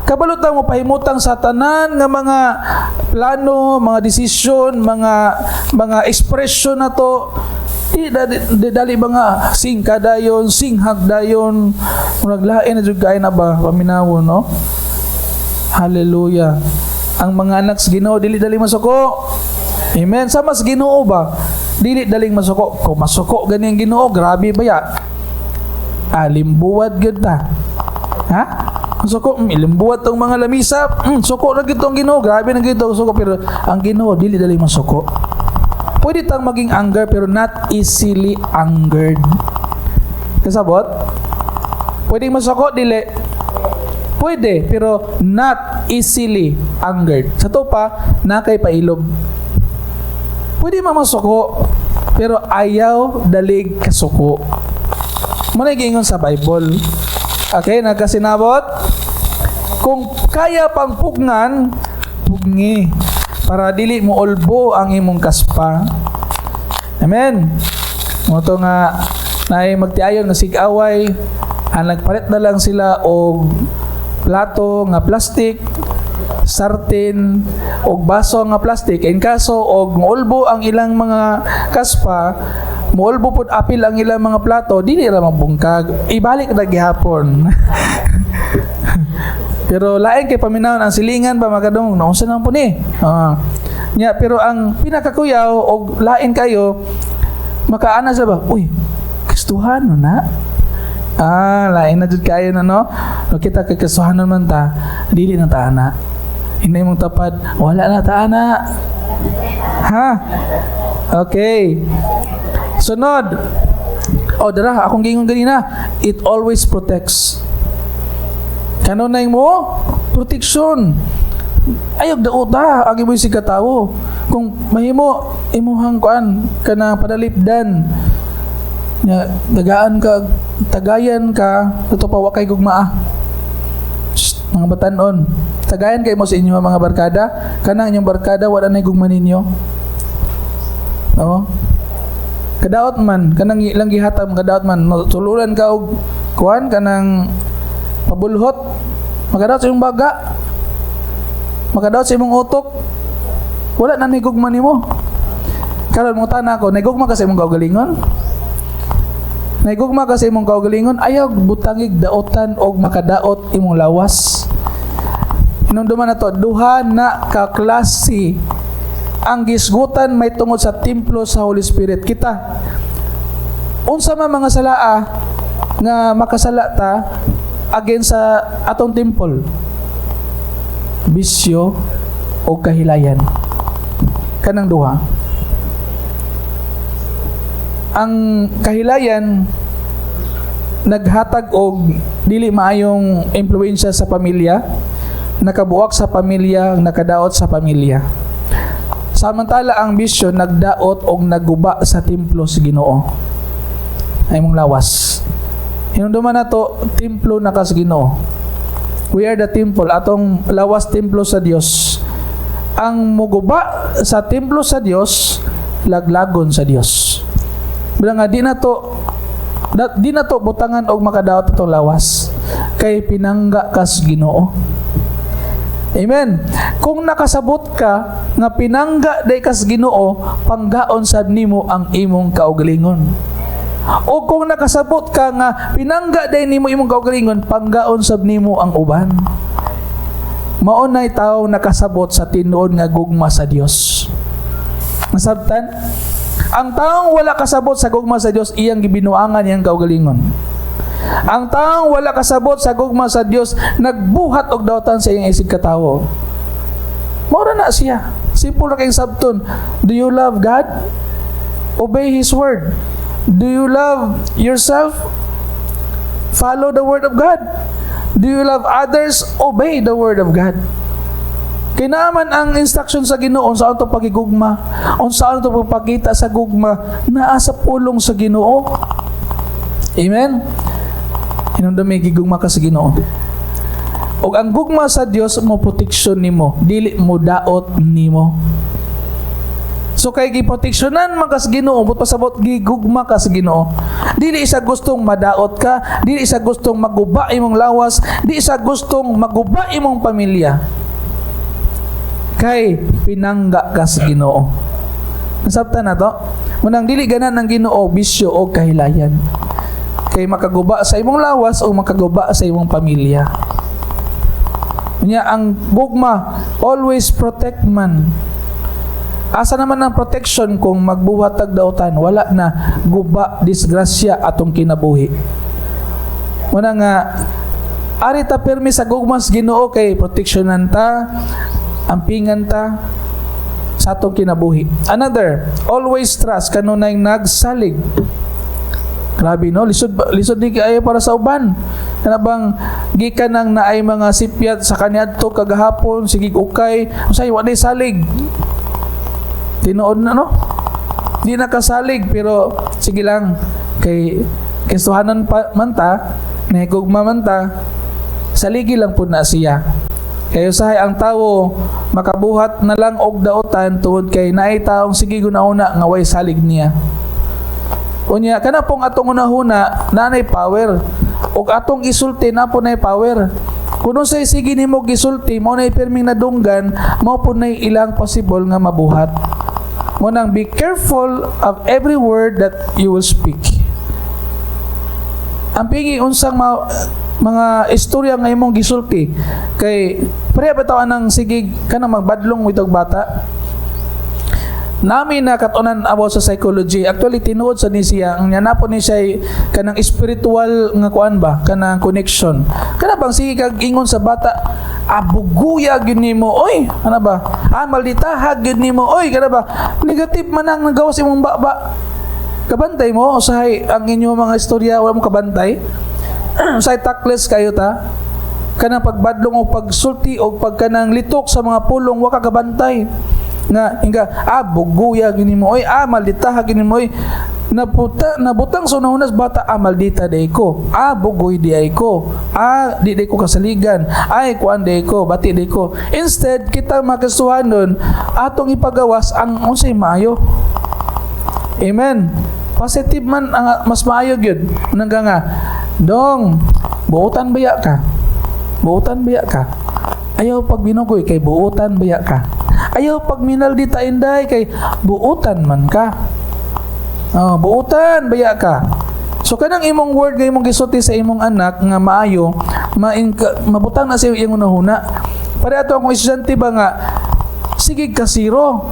Kabalutang mupahimutang sa tanan nga mga plano, mga desisyon, mga ekspresyon na to. Di dali ba nga singka dayon, singhag dayon, murag lain na jud kay na ba paminawon, no? Hallelujah. Ang mga anak sa Ginoo dili dali masuko. Amen. Sama sa Ginoo ba? Dili daling masuko. Kung masuko gani ang Ginoo, grabe ba ya? Alimbuwad gyud ta. Ha? Masuko, ilimbuwad tong mga lamisa. Suko na gyud tong Ginoo. Grabe na gyud tong suko, pero ang Ginoo dili daling masuko. Pwede tang maging anger pero not easily angered. Kasabot? Pwede masuko, dili? Pwede, pero not easily angered. Sa to pa, nakay pailob. Pwede mamasuko, pero ayaw dalig kasuko. Muna giingon sa Bible. Okay, nagkasinabot? Kung kaya pang pugngan, pugngi. Para dili mo ulbo ang imong kaspa. Amen. Mo to nga naay magtiayon nga sig-away, ang nagpalit na lang sila og plato nga plastic, sartin og baso nga plastic. In kaso og muulbo ang ilang mga kaspa, muulbo pod apil ang ilang mga plato, dili ra mabungkag. Ibalik na gihapon. Pero lain kay paminawon ang silingan ba, makadungog na unsa naman po ni. Ah. Nya, pero ang pinakakuyaw og lain kayo makaana sa ba, uy, kastuhan no na. Ah, lain na jud kayo na, no. No kita kay kastuhanon man ta, dili na ta ana. Inay mong tapad, wala na ta ana. Ha? Okay. Sunod. O, dara, akong gingon ganina, it always protects. Kanunay mo, protection. Ayog dauta ang imo si katawo. Kung mahimo imuhang kuan kana padalipdan. Nya tagaan ka, tagayan ka, tuto pa wa kay gugmaa. Shh, mga batanon. Tagayan kay mo sa inyo mga barkada, kanang inyong barkada wala nay gugma ninyo. No? Kadaot man kanang ilang gihatag, kadaot man tuluran ka og kuan kanang pabulhot, makadaot sa imong baga, makadaot sa imong utok, wala na ni gugma nimo. Karon mo tana ako, nagugma ka sa imong kaugalingon, nagugma ka sa imong kaugalingon, ayaw butangig daotan og makadaot imong lawas. Hinumduman na to, duha na ka klase ang gisgutan may tungod sa templo sa Holy Spirit. Kita unsa man mga salaa nga makasala ta against sa atong temple? Bisyo o kahilayan, kanang duha. Ang kahilayan naghatag og dili maayong impluwensya sa pamilya, nakabuak sa pamilya, nakadaot sa pamilya. Samantala ang bisyo nagdaot og naguba sa templo sa Ginoo, ay imong lawas. Hinumduman nato, templo na ka sa Ginoo. We are the temple. Atong lawas templo sa Dios. Ang muguba sa templo sa Dios, laglagon sa Dios. Bilang nga di na to butangan og makadaot atong lawas kay pinangga kas Ginoo. Amen. Kung nakasabot ka nga pinangga day kas Ginoo, panggaon sad nimo ang imong kaugalingon. O kung nakasabot ka nga pinangga day nimo imong kaugalingon, panggaon sab nimo ang uban. Mao nay tawo nakasabot sa tinuod nga gugma sa Dios. Nasabtan? Ang taong wala kasabot sa gugma sa Dios, iyang gibinuangan iyang kaugalingon. Ang taong wala kasabot sa gugma sa Dios, nagbuhat og daotan sa iyang isig katawo. Mao ra na siya. Simple ra kayong sabton. Do you love God? Obey His word. Do you love yourself? Follow the word of God. Do you love others? Obey the word of God. Kay naman ang instruction sa Ginoo sa ato pagigugma, unsa ato pagpakita sa gugma, naa sa pulong sa Ginoo. Amen. Hinumdumi, gigugma ka sa Ginoo. Ug ang gugma sa Dios mo proteksyon nimo, dili mo daot nimo. So kay giproteksyonan man ka sa Ginoo, but pasabot gigugma ka sa Ginoo. Dili isa gustong madaot ka, dili isa gustong maguba imong lawas, di isa gustong maguba imong pamilya. Kay pinangga ka sa Ginoo. Nasabtan na to? Munang dili ganan ng Ginoo bisyo o kahilayan. Kay makaguba sa imong lawas o makaguba sa imong pamilya. Unya ang gugma always protect man. Asa naman ang protection kung magbuhat tag dautan? Wala na, guba, disgrasya atong kinabuhi. Muna nga ari ta pirmi sa gugma sa Ginoo kay proteksyonan ta, ampingan ta sa atong kinabuhi. Another, always trust, kanunay nagsalig. Grabe, no, lisod lisod ni kaayo para sa uban. Kana bang gikan nang naay mga sipyat sa kaniadto kagahapon, sige ukay, unsay wa salig. Tinuod na, no? Di nakasalig, pero sige lang kay Kristohanon pa man ta, nahigugma man ta, saligi lang pud na siya. Kay usahay ang tawo makabuhat na lang og daotan tungod kay naay taong sige guna-una nga way salig niya. Unya kana pong atong hunahuna nanay power ug atong isulti na po nay power. Kung unsay sige nimo gisulti, mao nay pirming nadunggan, mao po nay ilang possible nga mabuhat. Mo nang be careful of every word that you will speak. Ang pingi unsang mga istorya nga imong gisulti kay pareha ba taw anang sige kanang magbadlong mo itog bata nami na katunan about sa psychology. Actually, tinuod sa ni siya ang nanapo ni siya kanang spiritual nga kuan ba, kanang connection. Kana bang sige kag ingon sa bata, "Ah, buguya gyud nimo oy," kana ba, "Ah, malditaha gyud nimo oy," kana ba, negative man ang nagawas imong baba. Kabantay mo usahay ang inyong mga istorya, wala mo kabantay. Usahay tactless kayo ta, kanang pagbadlong o pagsulti o pagkanang litok sa mga pulong, wa ka kabantay nga inga, "Ah, buguya gini mo oy, ah, malditaha gini mo oy." Naputa nabutang sa unahunas bata, "Ah, maldita day ko, ah, bugoy di ay ko, ah, di day ko kasaligan, ay kuan day ko, bati day ko." Instead kita makasuhanon, atong ipagawas ang unsay maayo. Amen. Positive man ang mas maayo gyud. Nangga nga, "Dong, buutan baya ka? Buutan baya ka? Ayaw pag binugoy kay buutan baya ka. Ayaw pag minaldita, inday, kay buutan man ka. Oh, buutan baya ka." So kanang imong word nga imong gisulti sa imong anak nga maayo, mabutang na sa iyong hunahuna. Pare ato akong estudyante ba nga sige ka zero.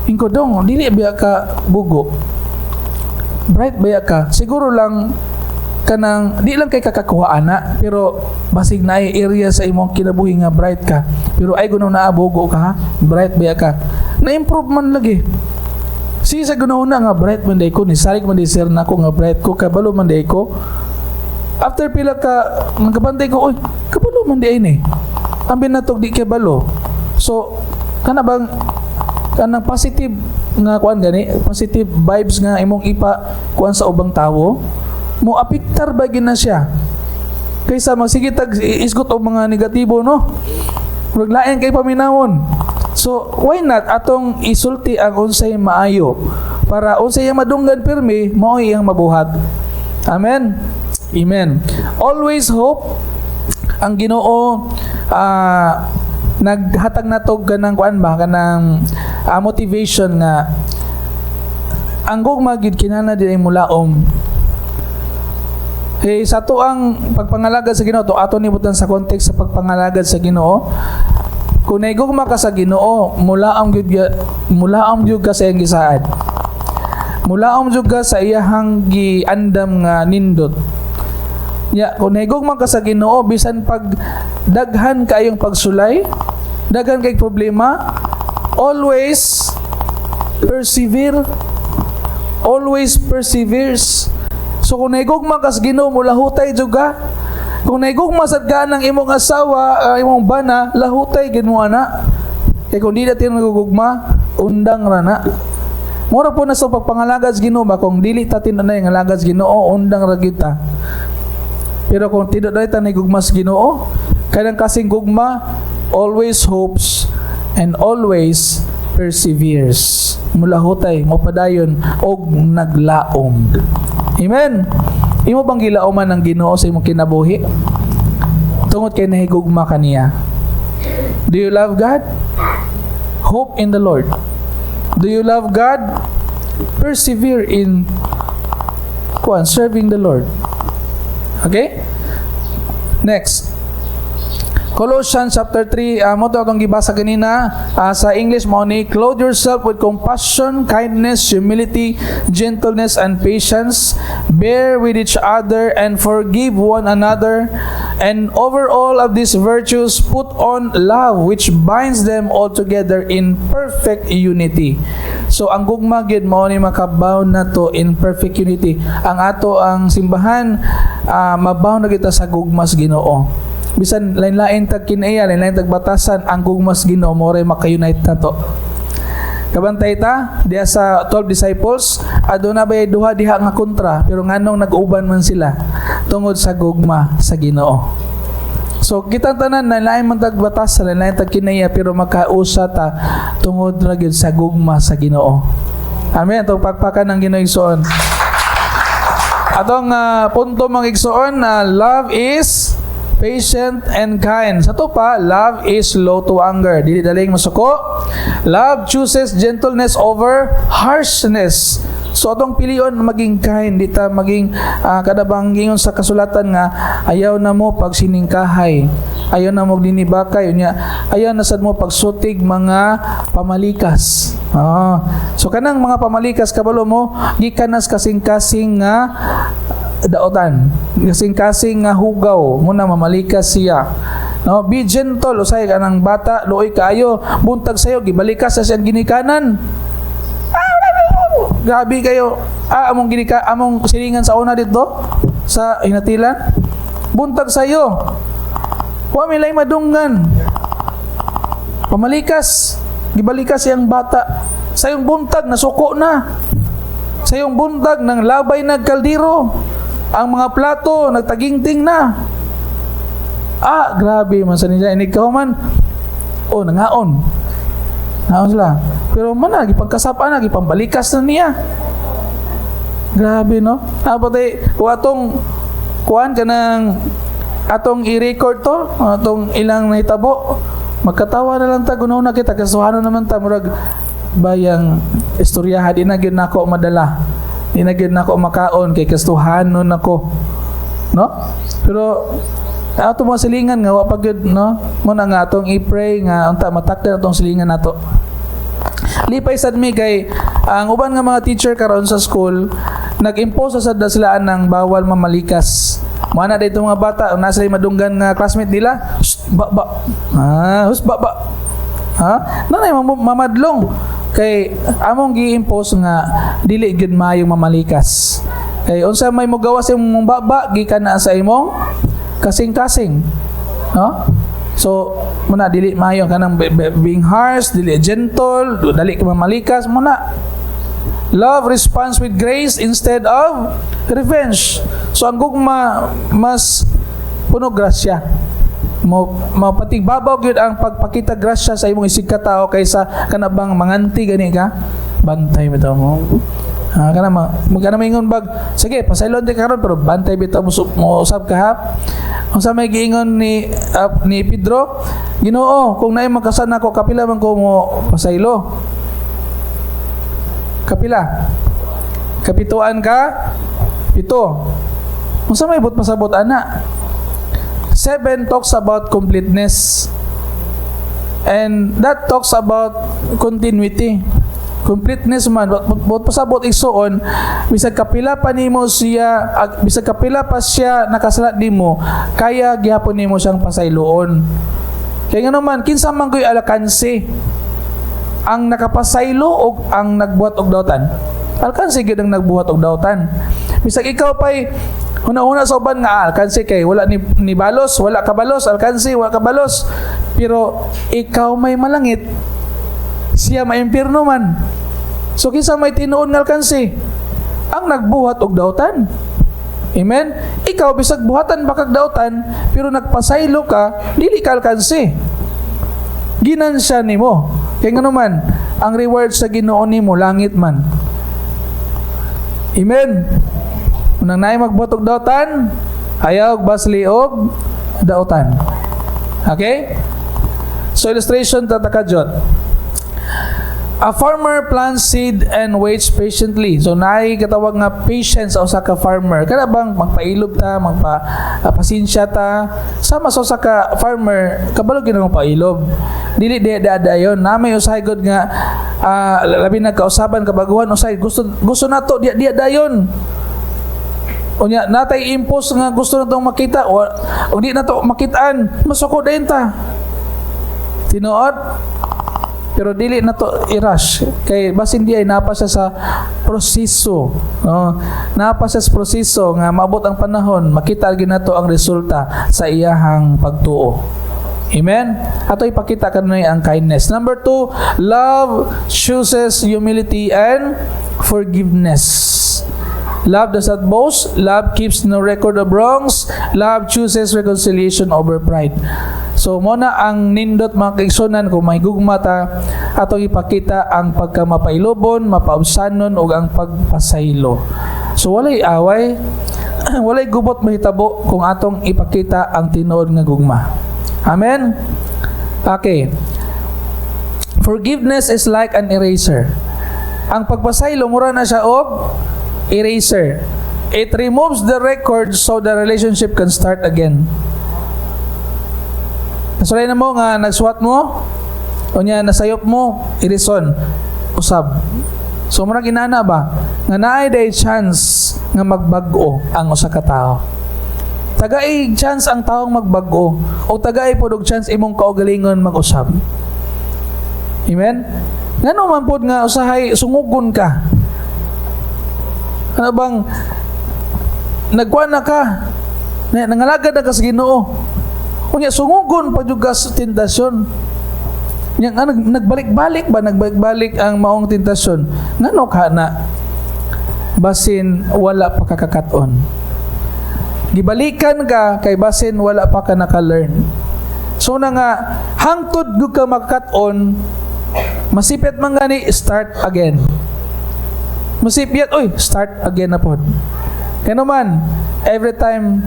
Inko, "Dong, dili biya ka bugo. Bright baya ka. Siguro lang kanang di lang kay kakakuha ana, pero basig na area sa imong kinabuhi nga bright ka. Pero ay gunaw na bugo ka ha. Bright baya ka." Na-improve man lagi. Sige sa gunahuna nga bright man day ko ni salig man day sir nako nga bright ko, kabalo man day ko. After pila ka nagkabantay ko, "Oy, kabalo man day ni. Ambin na tog di kabalo." So kana bang kanang positive nga kuan gani, positive vibes nga imong ipa kuan sa ubang tawo, mo apektar ba gina siya kaysa magsige tag isgot og mga negatibo, no? Murag lain kay paminawon. So why not atong isulti ang unsay maayo para unsay iyang madunggan pirmi, mao iyang mabuhat. Amen. Amen. Always hope. Ang Ginoo naghatag nato kanang kuan ba, kanang motivation nga ang gugma gid kinahanglan din ay mulaom. Hey, sa ato ang pagpangalagad sa Ginoo to, ato nibutan sa context sa pagpangalagad sa Ginoo. Kung naigugma ka sa Ginoo, mulaom gyud ka sa iyang gisaad. Mulaom gyud ka sa iyahang giandam nga nindot. Ya, kung naigugma ka sa Ginoo, bisan pag daghan kayong pagsulay, Daghan kay problema, always persevere. Always perseveres. So kung nahigugma kas Ginoo mo, lahutay jud ka. Kung nahigugma sad ka ng imong asawa, ang imong bana, lahutay gid mo ana. Kay kung di na nagugugma, undang ra na. Mura po na sa pagpangalagad sa Ginoo ba, kung dili ta tinanay nga alagad sa Ginoo, undang ra gyud ta. Pero kung tinuod ta nahigugma sa Ginoo, kanang kasing gugma always hopes and always perseveres. Mulahutay, mopadayon og naglaom. Amen. Imo bang gilauman ang Ginoo sa imong kinabuhi? Tungod kay nahigugma kaniya. Do you love God? Hope in the Lord. Do you love God? Persevere in kuan, serving the Lord. Okay? Next. Colossians chapter 3, mao to atong gibasa ganina, sa English mao ni, "Clothe yourself with compassion, kindness, humility, gentleness, and patience. Bear with each other and forgive one another. And over all of these virtues, put on love, which binds them all together in perfect unity." So ang gugma gyud mao ni makabound nato in perfect unity. Ang ato ang simbahan, mabound na kita sa gugma sa Ginoo. Bisan lain-lain tag kinaiya, lain-lain tag batasan, ang gugma sa Ginoo mao ray maka-unite nato. Kabantay ta diha sa 12 disciples, aduna bay duha diha nga kontra, pero nganong nag-uban man sila? Tungod sa gugma sa Ginoo. So kita tanan na lain man tag batasan, lain tag kinaiya, pero makausa ta tungod ra gyud sa gugma sa Ginoo. Amen. Atong pakpakan ang Ginoo, igsoon. Atong punto, mga igsoon, na love is patient and kind. Sa to pa, love is slow to anger. Dili daling masuko. Love chooses gentleness over harshness. So atong pilion maging kind, di ta maging kadabang gingon sa kasulatan nga ayaw na mo pagsiningkahay. Ayaw na mo dinibakay unya, ayaw na sad mo pagsutig mga pamalikas. So kanang mga pamalikas, kabalo mo gikan nas kasing-kasing nga daotan, kasing-kasing nga hugaw muna mamalikas siya. No, be gentle usay kanang bata, luoy kaayo, buntag sayo gibalikas sa siyang ginikanan. Grabe kayo. Among ginika, among silingan sa una dito sa Hinatilan. Buntag sayo. Wa mi lay madunggan. Pamalikas. Gibalikas siyang bata. Sayong buntag nasuko na. Sayong buntag nang labay nagkaldero. Ang mga plato nagtagingting na. Grabe man sa nila. Inig man. Oh, nangaon. Nangaon sila. Pero man na, gipagkasapan na, gipambalikas na niya. Grabe, no? Pati, kung atong, kuan ka ng, atong i-record to, atong ilang nahitabo, magkatawa na lang ta, gunaw na kita, kasuhanon naman ta, murag, bayang istoryaha, di na gyud nako madala. Di na gyud nako makaon, kay kastuhanon nako. No? Pero, ato mga silingan nga wa pa gyud, no? Mo na nga atong i-pray nga unta matakdan atong silingan nato. Lipay sad mi kay ang uban nga mga teacher karon sa school nag-impose sad na sila ng bawal mamalikas. Mo na dito mga bata, nasa sila madunggan nga classmate nila, "Shh, ba ba. Ah, hus ba ba." Ha? Nanay mamadlong kay among gi-impose nga dili gyud maayong mamalikas. Kay unsa may mogawas imong baba gikan na sa imong kasing-kasing. No? So, muna dili maayo kanang being harsh, dili gentle, dali ka mamalikas, muna. Love responds with grace instead of revenge. So ang gugma mas puno grasya. Mo mapatigbabaw gyud ang pagpakita grasya sa imong isig katao kaysa kanabang manganti gani ka. Bantay bitaw mo. Ah, kana ma magkana maingon bag, sige, pasaylon di karon pero bantay bitaw mo, mo usab ka ha. Unsa may giingon ni Pedro? "Ginoo, kung naay makasala nako, kapila man ko mo pasaylo? Kapila? Kapituan ka? Pito." Unsa may but pasabot ana? Seven talks about completeness. And that talks about continuity. Completeness man, but pasabot, igsuon, bisag kapila pa nimo siya, bisag kapila pa siya nakasala nimo, kaya gihapon nimo siyang pasayloon. Kaya nga naman, kinsa man ko'y alkanse, ang nakapasaylo o ang nagbuhat og dautan? Alkanse gyud ang nagbuhat og dautan. Bisag ikaw pa'y huna-huna sa uban nga, "Ah, alkanse kay wala ni balos, wala ka balos, alkanse, wala ka balos." Pero ikaw may malangit, siya may impierno man. So kinsa may tinuod nga alkanse? Ang nagbuhat og dautan. Amen? Ikaw, bisag buhatan ba kag dautan, pero nagpasaylo ka, dili ka alkanse. Ginansya nimo. Kaya nga naman, ang reward sa Ginoo nimo langit man. Amen. Unang naay magbuhat og dautan, ayaw og basli og dautan. Okay? So illustration ta kadyot. A farmer plants seed and waits patiently. So naay katawag nga patience sa usa ka farmer. Kana bang magpailob ta, magpa pasensya ta. Sama sa usa ka farmer, kabalo gyud ang pailob. Dili di dayon. Na may usahay gud nga labi na kausaban kabaguhan, usahay gusto gusto nato di di dayon. Unya natay impose nga gusto natong makita o di nato makitaan, masuko dayon ta. Tinuod? Pero dili na to i-rush kay basin di ay napa siya sa proseso, no? Napa siya sa proseso nga maabot ang panahon, makita gyud nato ang resulta sa iyahang pagtuo. Amen. Ato ipakita kanunay ang kindness. Number two, love chooses humility and forgiveness. Love does not boast. Love keeps no record of wrongs. Love chooses reconciliation over pride. So mo na ang nindot, mga kaigsunan, kung may gugma ta, atong ipakita ang pagkamapailobon, mapaubsanon ug ang pagpasaylo. So walay away, walay gubot mahitabo kung atong ipakita ang tinuod nga gugma. Amen. Okay. Forgiveness is like an eraser. Ang pagpasaylo, mura na siya og eraser. It removes the record so the relationship can start again. Nasulay na mo nga nagsuwat mo, unya nasayop mo, irison, usab. So murag inana ba nga naay day chance nga magbag-o ang usa ka tawo. Tagay chance ang taong magbag-o o tagay pod og chance imong kaugalingon mag-usab. Amen? Ngano man pod nga usahay sungugon ka? Ano bang nagkuan na ka? Na, nangalagad na ka sa Ginoo. Unya sungugon pa jud ka sa tentasyon. Nya nga nagbalik-balik ba, nagbalik-balik ang maong tentasyon. Ngano ka na? Basin wala pa ka kakat-on. Gibalikan ka kay basin wala pa ka naka-learn. So na nga hangtod gud ka makakat-on, masipyat man gani, start again. Masipyat, oy, start again na pod. Kaya naman, every time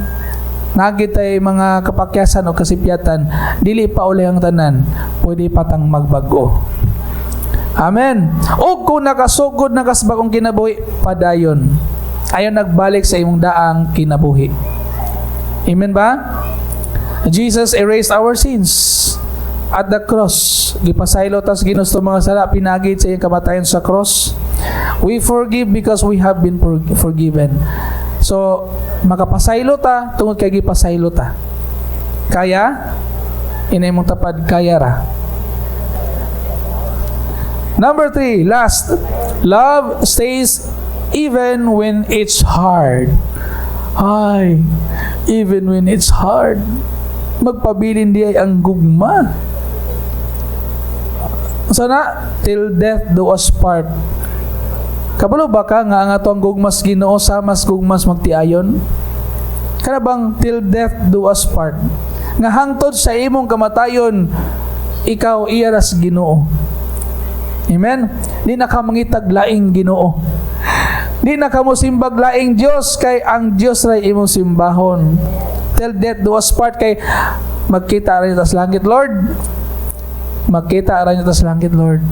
nagi tay mga kapakyasan o kasipyatan, dili pa uli ang tanan, pwede pa tang magbag-o. Amen. O kung nakasugod na kas bagong kinabuhi, padayon. Ayon nagbalik sa imong daang kinabuhi. Amen ba? Jesus erased our sins at the cross. Gipasaylo tas Ginoo sa mga sala pinagid sa iyang kamatayon sa cross. We forgive because we have been forgiven. So, makapasaylo ta tungod kay gipasaylo ta. Kaya inay mong tapad, kaya ra. Number three, last, love stays even when it's hard. Ay, even when it's hard. Magpabilin di ay ang gugma. Sana, till death do us part. Kabalo ba ka nga ang atong gugmas Ginoo sa mas gugmas magtiayon? Kana bang till death do us part? Nga hangtod sa imong kamatayon, ikaw iya ras Ginoo. Amen? Di na ka mangitag laing Ginoo. Di na ka mo simbag laing Dios kay ang Dios ray imong simbahon. Till death do us part kay magkita ra ta sa langit, Lord. Magkita ra ta sa langit, Lord.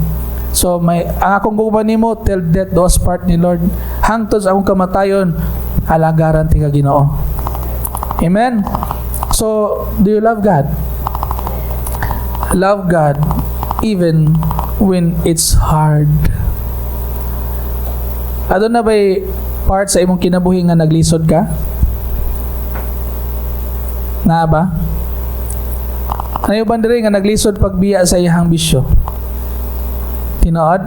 So may ang akong gugma nimo till death do us part ni Lord. Hangtod sa akong kamatayon, alagaran ti ka, Ginoo. Amen. So, do you love God? Love God even when it's hard. Aduna ba'y part sa imong kinabuhi nga naglisod ka? Naa ba? Naay uban diri nga naglisod pagbiya sa iyang bisyo. Tinuod?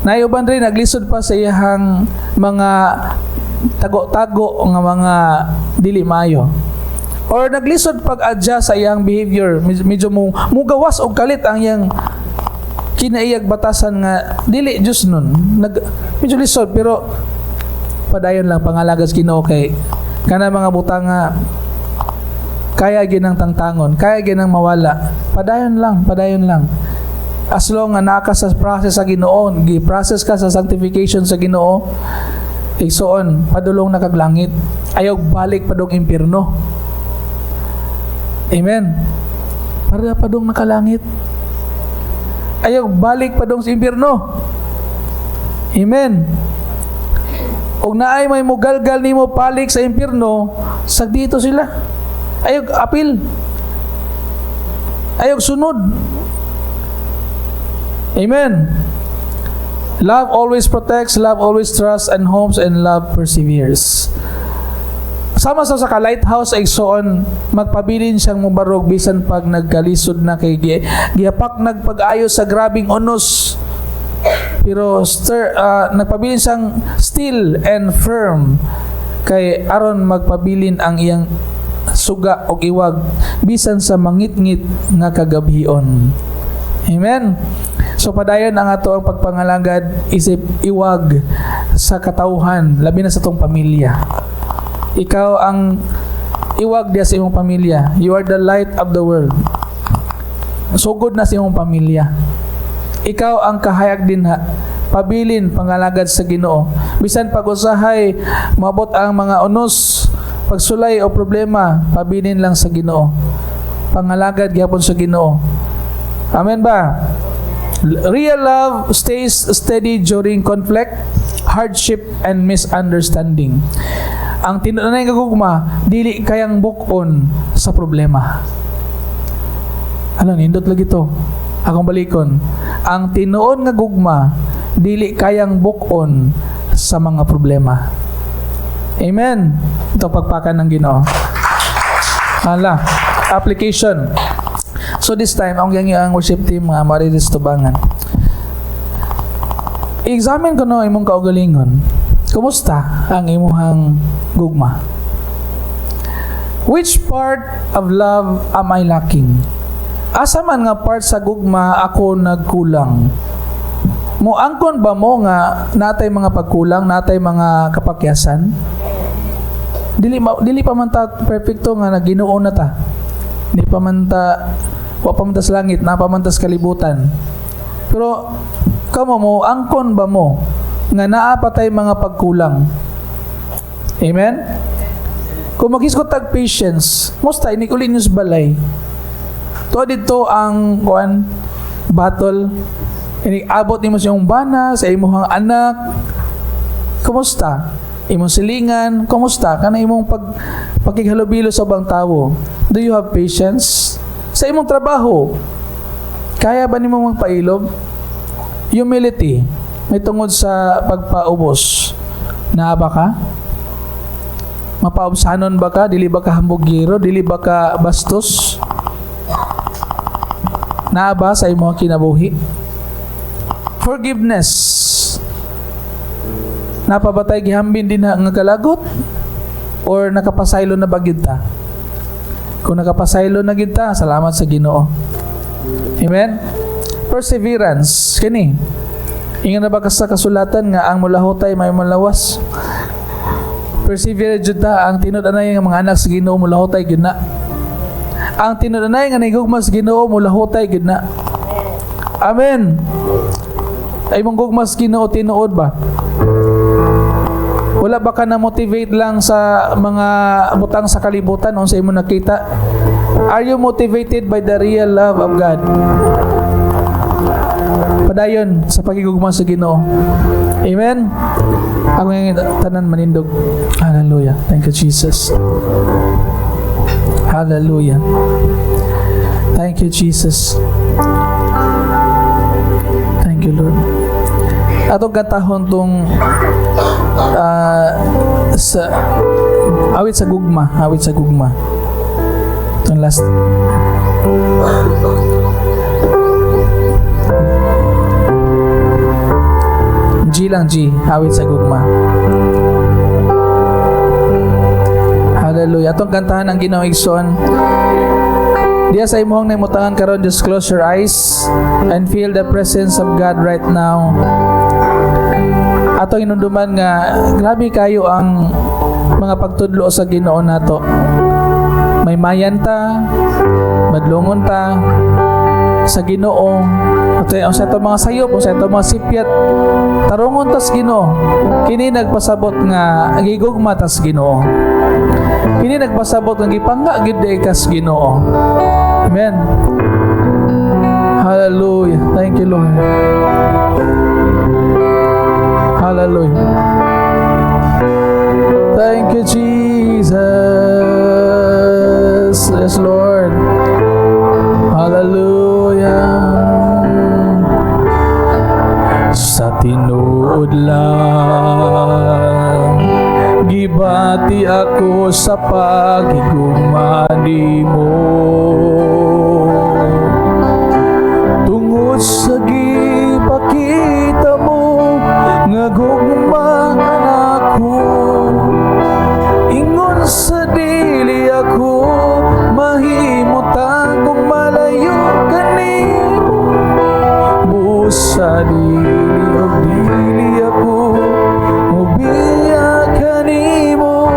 Naay uban diri naglisod pa sa iyang mga tago-tago nga mga dili maayo. Or naglisod pag-adjust sa iyang behavior, medyo mo mugawas og kalit ang iyang kinaiyag batasan nga dili Diyos nun. Medyo lisod, pero padayon lang pangalagad sa Ginoo kay kana mga butang nga kaya ginang tangtangon, kaya ginang mawala. Padayon lang, padayon lang. As long nga naa ka sa process sa Ginoo, gi-process ka sa sanctification sa Ginoo, igsuon, padulong na kag langit. Ayaw balik padong impierno. Amen. Para padong nakalangit. Ayaw balik padong sa impierno. Amen. Og naay may mugalgal nimo palik sa impierno, sagdito sila. Ayaw apil. Ayaw sunod. Amen. Love always protects, love always trusts and hopes, and love perseveres. Sama sa ka lighthouse ay igsoon, magpabilin siyang mubarog bisan pag nagkalisod na kay gihapak nagpag-ayo sa grabing unos. Pero nagpabilin siyang still and firm kay aron magpabilin ang iyang suga og iwag bisan sa mangitngit nga kagabhion. Amen. So padayon ang ato ang pagpangalagad isip iwag sa katawhan, labi na sa atong pamilya. Ikaw ang iwag diya sa imong pamilya. You are the light of the world. Sugod na sa imong pamilya. Ikaw ang kahayag dinha. Pabilin pangalagad sa Ginoo. Bisan pag usahay maabot ang mga unos, pagsulay o problema, pabilin lang sa Ginoo. Pangalagad gyapon sa Ginoo. Amen ba? Real love stays steady during conflict, hardship, and misunderstanding. Ang tinuod nga gugma, dili kayang buk-on sa problema. Ano, nindot lagi to. Akong balikon. Ang tinuod nga gugma, dili kayang buk-on sa mga problema. Amen. Ito pagpakan ng Ginoo. Hala, application. So this time, ang yang ang worship team mga mariris tubangan. I-examine ko no imong kaugalingon. Kumusta ang imuhang gugma? Which part of love am I lacking? Asa man nga part sa gugma ako nagkulang? Mo angkon ba mo nga natay mga pagkulang, natay mga kapakyasan? Dili pa man ta perfecto nga naginoo na ta. Di pa man ta, wa pa man ta sa langit, na pa man ta sa kalibutan. Pero kamo, mo angkon ba mo nga naa pa tay mga pagkulang? Amen? Kung maghisgot tag patience, musta inig uli niyo sa balay? To dito ang kuan battle, inig abot nimo sa imong bana, sa imong anak. Kumusta? Imong silingan, kumusta? Kana imong pagkighalubilo sa ubang tawo. Do you have patience? Sa imong trabaho, kaya ba nimo magpailob? Humility, may tungod sa pagpaubos. Naa ba ka? Mapaubsanon ba ka? Dili ba ka hambugiro? Dili ba ka bastos? Naa ba sa imong kinabuhi? Forgiveness. Naa pa ba tay gihambin din nga kalagot? Or nakapasaylo na ba gyud ta? Kung nakapasaylo na gyud ta, salamat sa Ginoo. Amen? Perseverance. Kini. Ingon na ba ka sa kasulatan nga ang mulahutay may mulawas? Persevere jud ta. Ang tinud-anay nga mga anak sa Ginoo, mulahutay gyud na. Ang tinud-anay nga nahigugma sa Ginoo, mulahutay gyud na. Amen. Ay mong gugma sa Ginoo, tinuod ba? Wala ba ka na motivate lang sa mga butang sa kalibutan unsa imo nakita? Are you motivated by the real love of God? Padayon sa pagigugma sa Ginoo. Amen. Ang tanan manindog. Hallelujah. Thank you, Jesus. Hallelujah. Thank you, Jesus. Thank you, Lord. Atong kantahon tong sa awit sa gugma, awit sa gugma. Itong last. G lang, G. Awit sa gugma. Hallelujah. Atong kantahan ang Ginoo, igsoon. Diya sa imong nahimutangan karon, just close your eyes and feel the presence of God right now. Atong inunduman nga grabe kayo ang mga pagtudlo sa Ginoo nato. May mayan ta, madlungon ta sa Ginoo. Ato ang sa mga sayop, sa ato mga sipyat, tarungon tas Ginoo. Kini nagpasabot nga gigugma tas Ginoo. Kini nagpasabot nga gipangga gid diay kas Ginoo. Amen. Hallelujah. Thank you, Lord. Hallelujah. Thank you, Jesus. Yes, Lord. Hallelujah. Sa tinuod lang, gibati ako sa paghigugma nimo, tungod sa gipakita mo nga gugma kanako. Ingon sa dili ako mahimutang kung malayo kanimo. Busa dili og dili ako mubiya kanimo.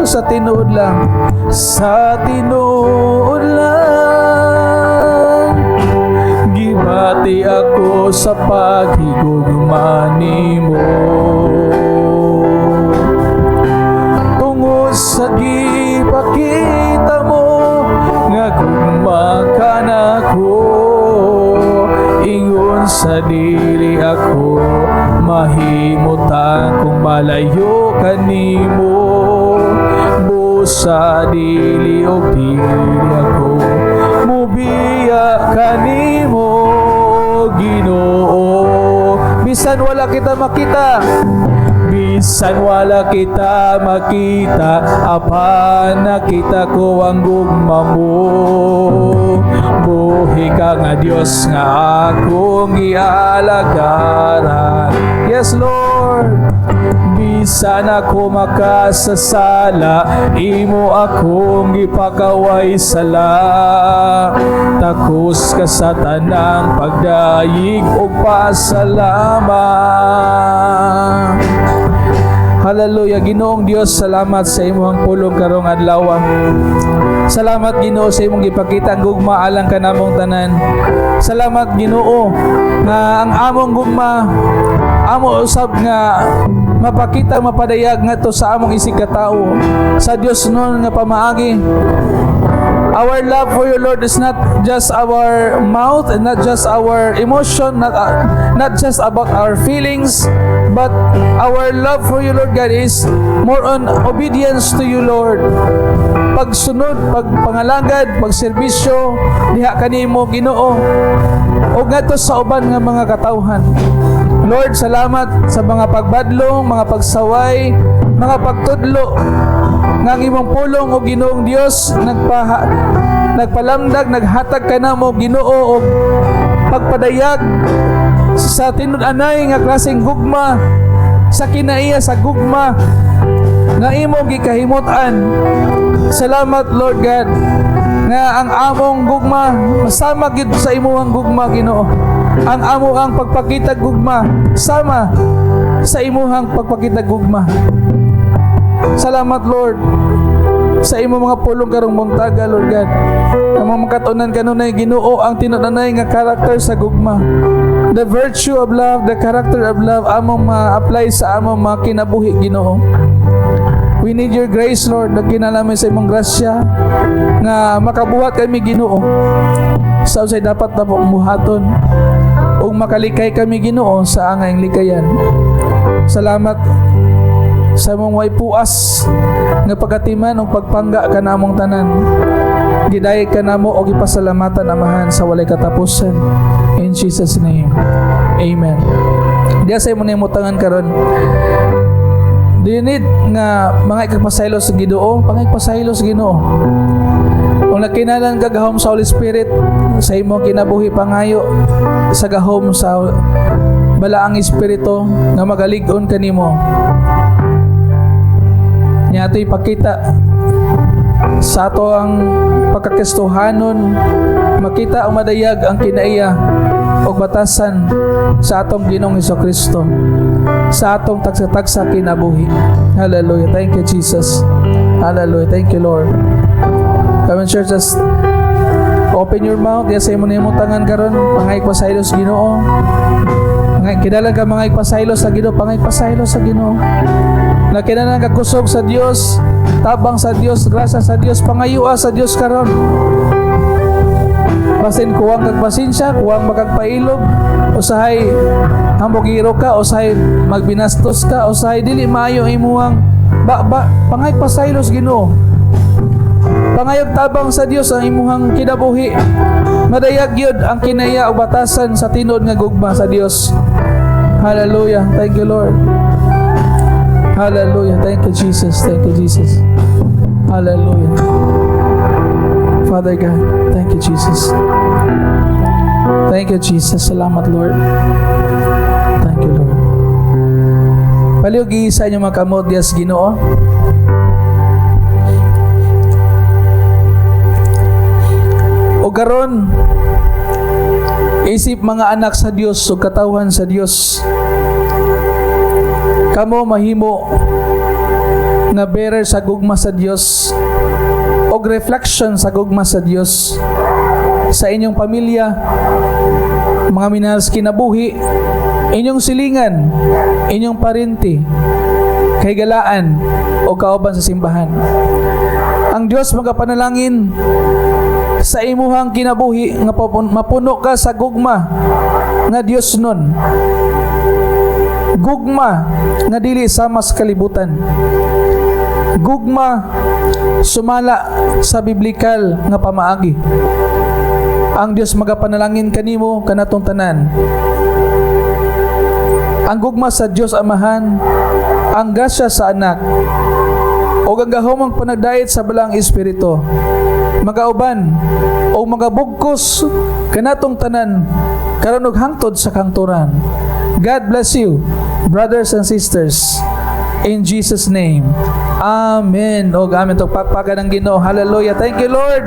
Sa tinuod lang, sa tinuod lang, gibati ako sa paghigugma nimo, tungod sa gipakita mo nga gugma kanako. Ingon sa dili ako mahimutang kung malayo kanimo. Busa dili og dili ako mubiya kanimo, Ginoo. Bisan wala kita makita, bisan wala kita makita, apan nakita ko ang gugma mo. Buhi ka nga Dios nga akong gialagaran. Yes, Lord. Bisan ako makasasala, imo akong gipakaway sala. Takos ka sa tanang pagdayig ug pasalamat. Hallelujah. Ginoong Dios, salamat sa imong pulong karong adlaw. Salamat, Ginoo, sa imong gipakita ang gugma alang kanamong tanan. Salamat, Ginoo, nga ang among gugma amo usab nga mapakita, mapadayag ngadto sa among isig katawo sa Dios nun nga pamaagi. Our love for you, Lord, is not just our mouth and not just our emotion, not just about our feelings, but our love for you, Lord God, is more on obedience to you, Lord. Pagsunod, pagpangalagad, pagserbisyo diha kanimo, Ginoo, o ngadto sa uban nga mga katawhan. Lord, salamat sa mga pagbadlong, mga pagsaway, mga pagtudlo nga ang imong pulong o Ginoong Dios nagpalamdag, naghatag kanamo, Ginoo, og pagpadayag sa tinud-anay nga klaseng gugma, sa kinaiya sa gugma nga imong gikahimut-an. Salamat, Lord God, nga ang among gugma masama gid sa imong gugma, Ginoo. Ang amo ang pagpakita gugma sama sa imuhang pagpakita gugma. Salamat, Lord, sa imong mga pulong karong buntaga, Lord God. Ang mga makatunan kanunay, Ginoo, ang tinud-anay nga karakter sa gugma. The virtue of love, the character of love, among ma-apply sa among mga kinabuhi, Ginoo. We need your grace, Lord. Nagkinahanglan sa imong grasya nga makabuhat kami, Ginoo, sa unsay dapat na buhaton ug makalikay kami, Ginoo, sa angayng likayan. Salamat sa imong way puas nga pagatiman ug pagpangga kanamong tanan. Gidayeg ka namo og gipasalamatan, Amahan, sa walay katapusan. In Jesus' name. Amen. Diya sa imong nahimutangan karon, do you need nga mga ikapasaylo sa Ginoo? Pangayog pasaylo sa Ginoo. Kung Kung nakinahanglan ka gahom sa Holy Spirit sa imong kinabuhi, pangayo sa gahom sa Balaang Espiritu nga magalig-on kanimo. Nya ato ipakita sa ato ang pagkakristohanon, makita ang madayag ang kinaiya og batasan sa atong Ginoong Kristo sa atong tagsa-tagsa kinabuhi. Hallelujah. Thank you, Jesus. Hallelujah. Thank you, Lord. Come on, church, just open your mouth. Yes, sa imo nimo tangan karon, pangayog pasaylo sa Ginoo. Kinahanglan ka mga pasaylo sa Ginoo, pangayog pasaylo sa Ginoo. Na kinahanglan ka kusog sa Dios, tabang sa Dios, grasya sa Dios, pangayua sa Dios karon. Basin kuwang kag pasensya, kuwang makagpailob, usahay hambugiro ka, usahay magbinastos ka, usahay dili maayo imuang ba, pangayog pasaylo sa Ginoo. Pangayog tabang sa Dios ang imuhang kinabuhi. Madayag gyud ang kinaiya o batasan sa tinuod nga gugma sa Dios. Hallelujah. Thank you, Lord. Hallelujah. Thank you, Jesus. Thank you, Jesus. Hallelujah. Father God, thank you, Jesus. Thank you, Jesus. Salamat, Lord. Thank you, Lord. Palihog sa inyong mga kamot dias Ginoo. O karon, isip mga anak sa Dios ug katawhan sa Dios, kamo mahimo nga bearer sa gugma sa Dios og reflection sa gugma sa Dios sa inyong pamilya, mga minahal sa kinabuhi, inyong silingan, inyong parente, kahigalaan o kauban sa simbahan. Ang Dios magapanalangin sa imuhang kinabuhi nga mapuno ka sa gugma nga Dios nun. Gugma nga dili sama sa kalibutan. Gugma sumala sa biblikal nga pamaagi. Ang Dios magapanalangin kanimo kanatong tanan. Ang gugma sa Dios Amahan, ang grasya sa Anak, o ang gahomang panagdait sa Balaang Espiritu magauban o magabugkos kanatong tanan karon ug hangtod sa kahangturan. God bless you, brothers and sisters. In Jesus' name. Amen. Og amen. To pakpakan ng Ginoo. Hallelujah. Thank you, Lord.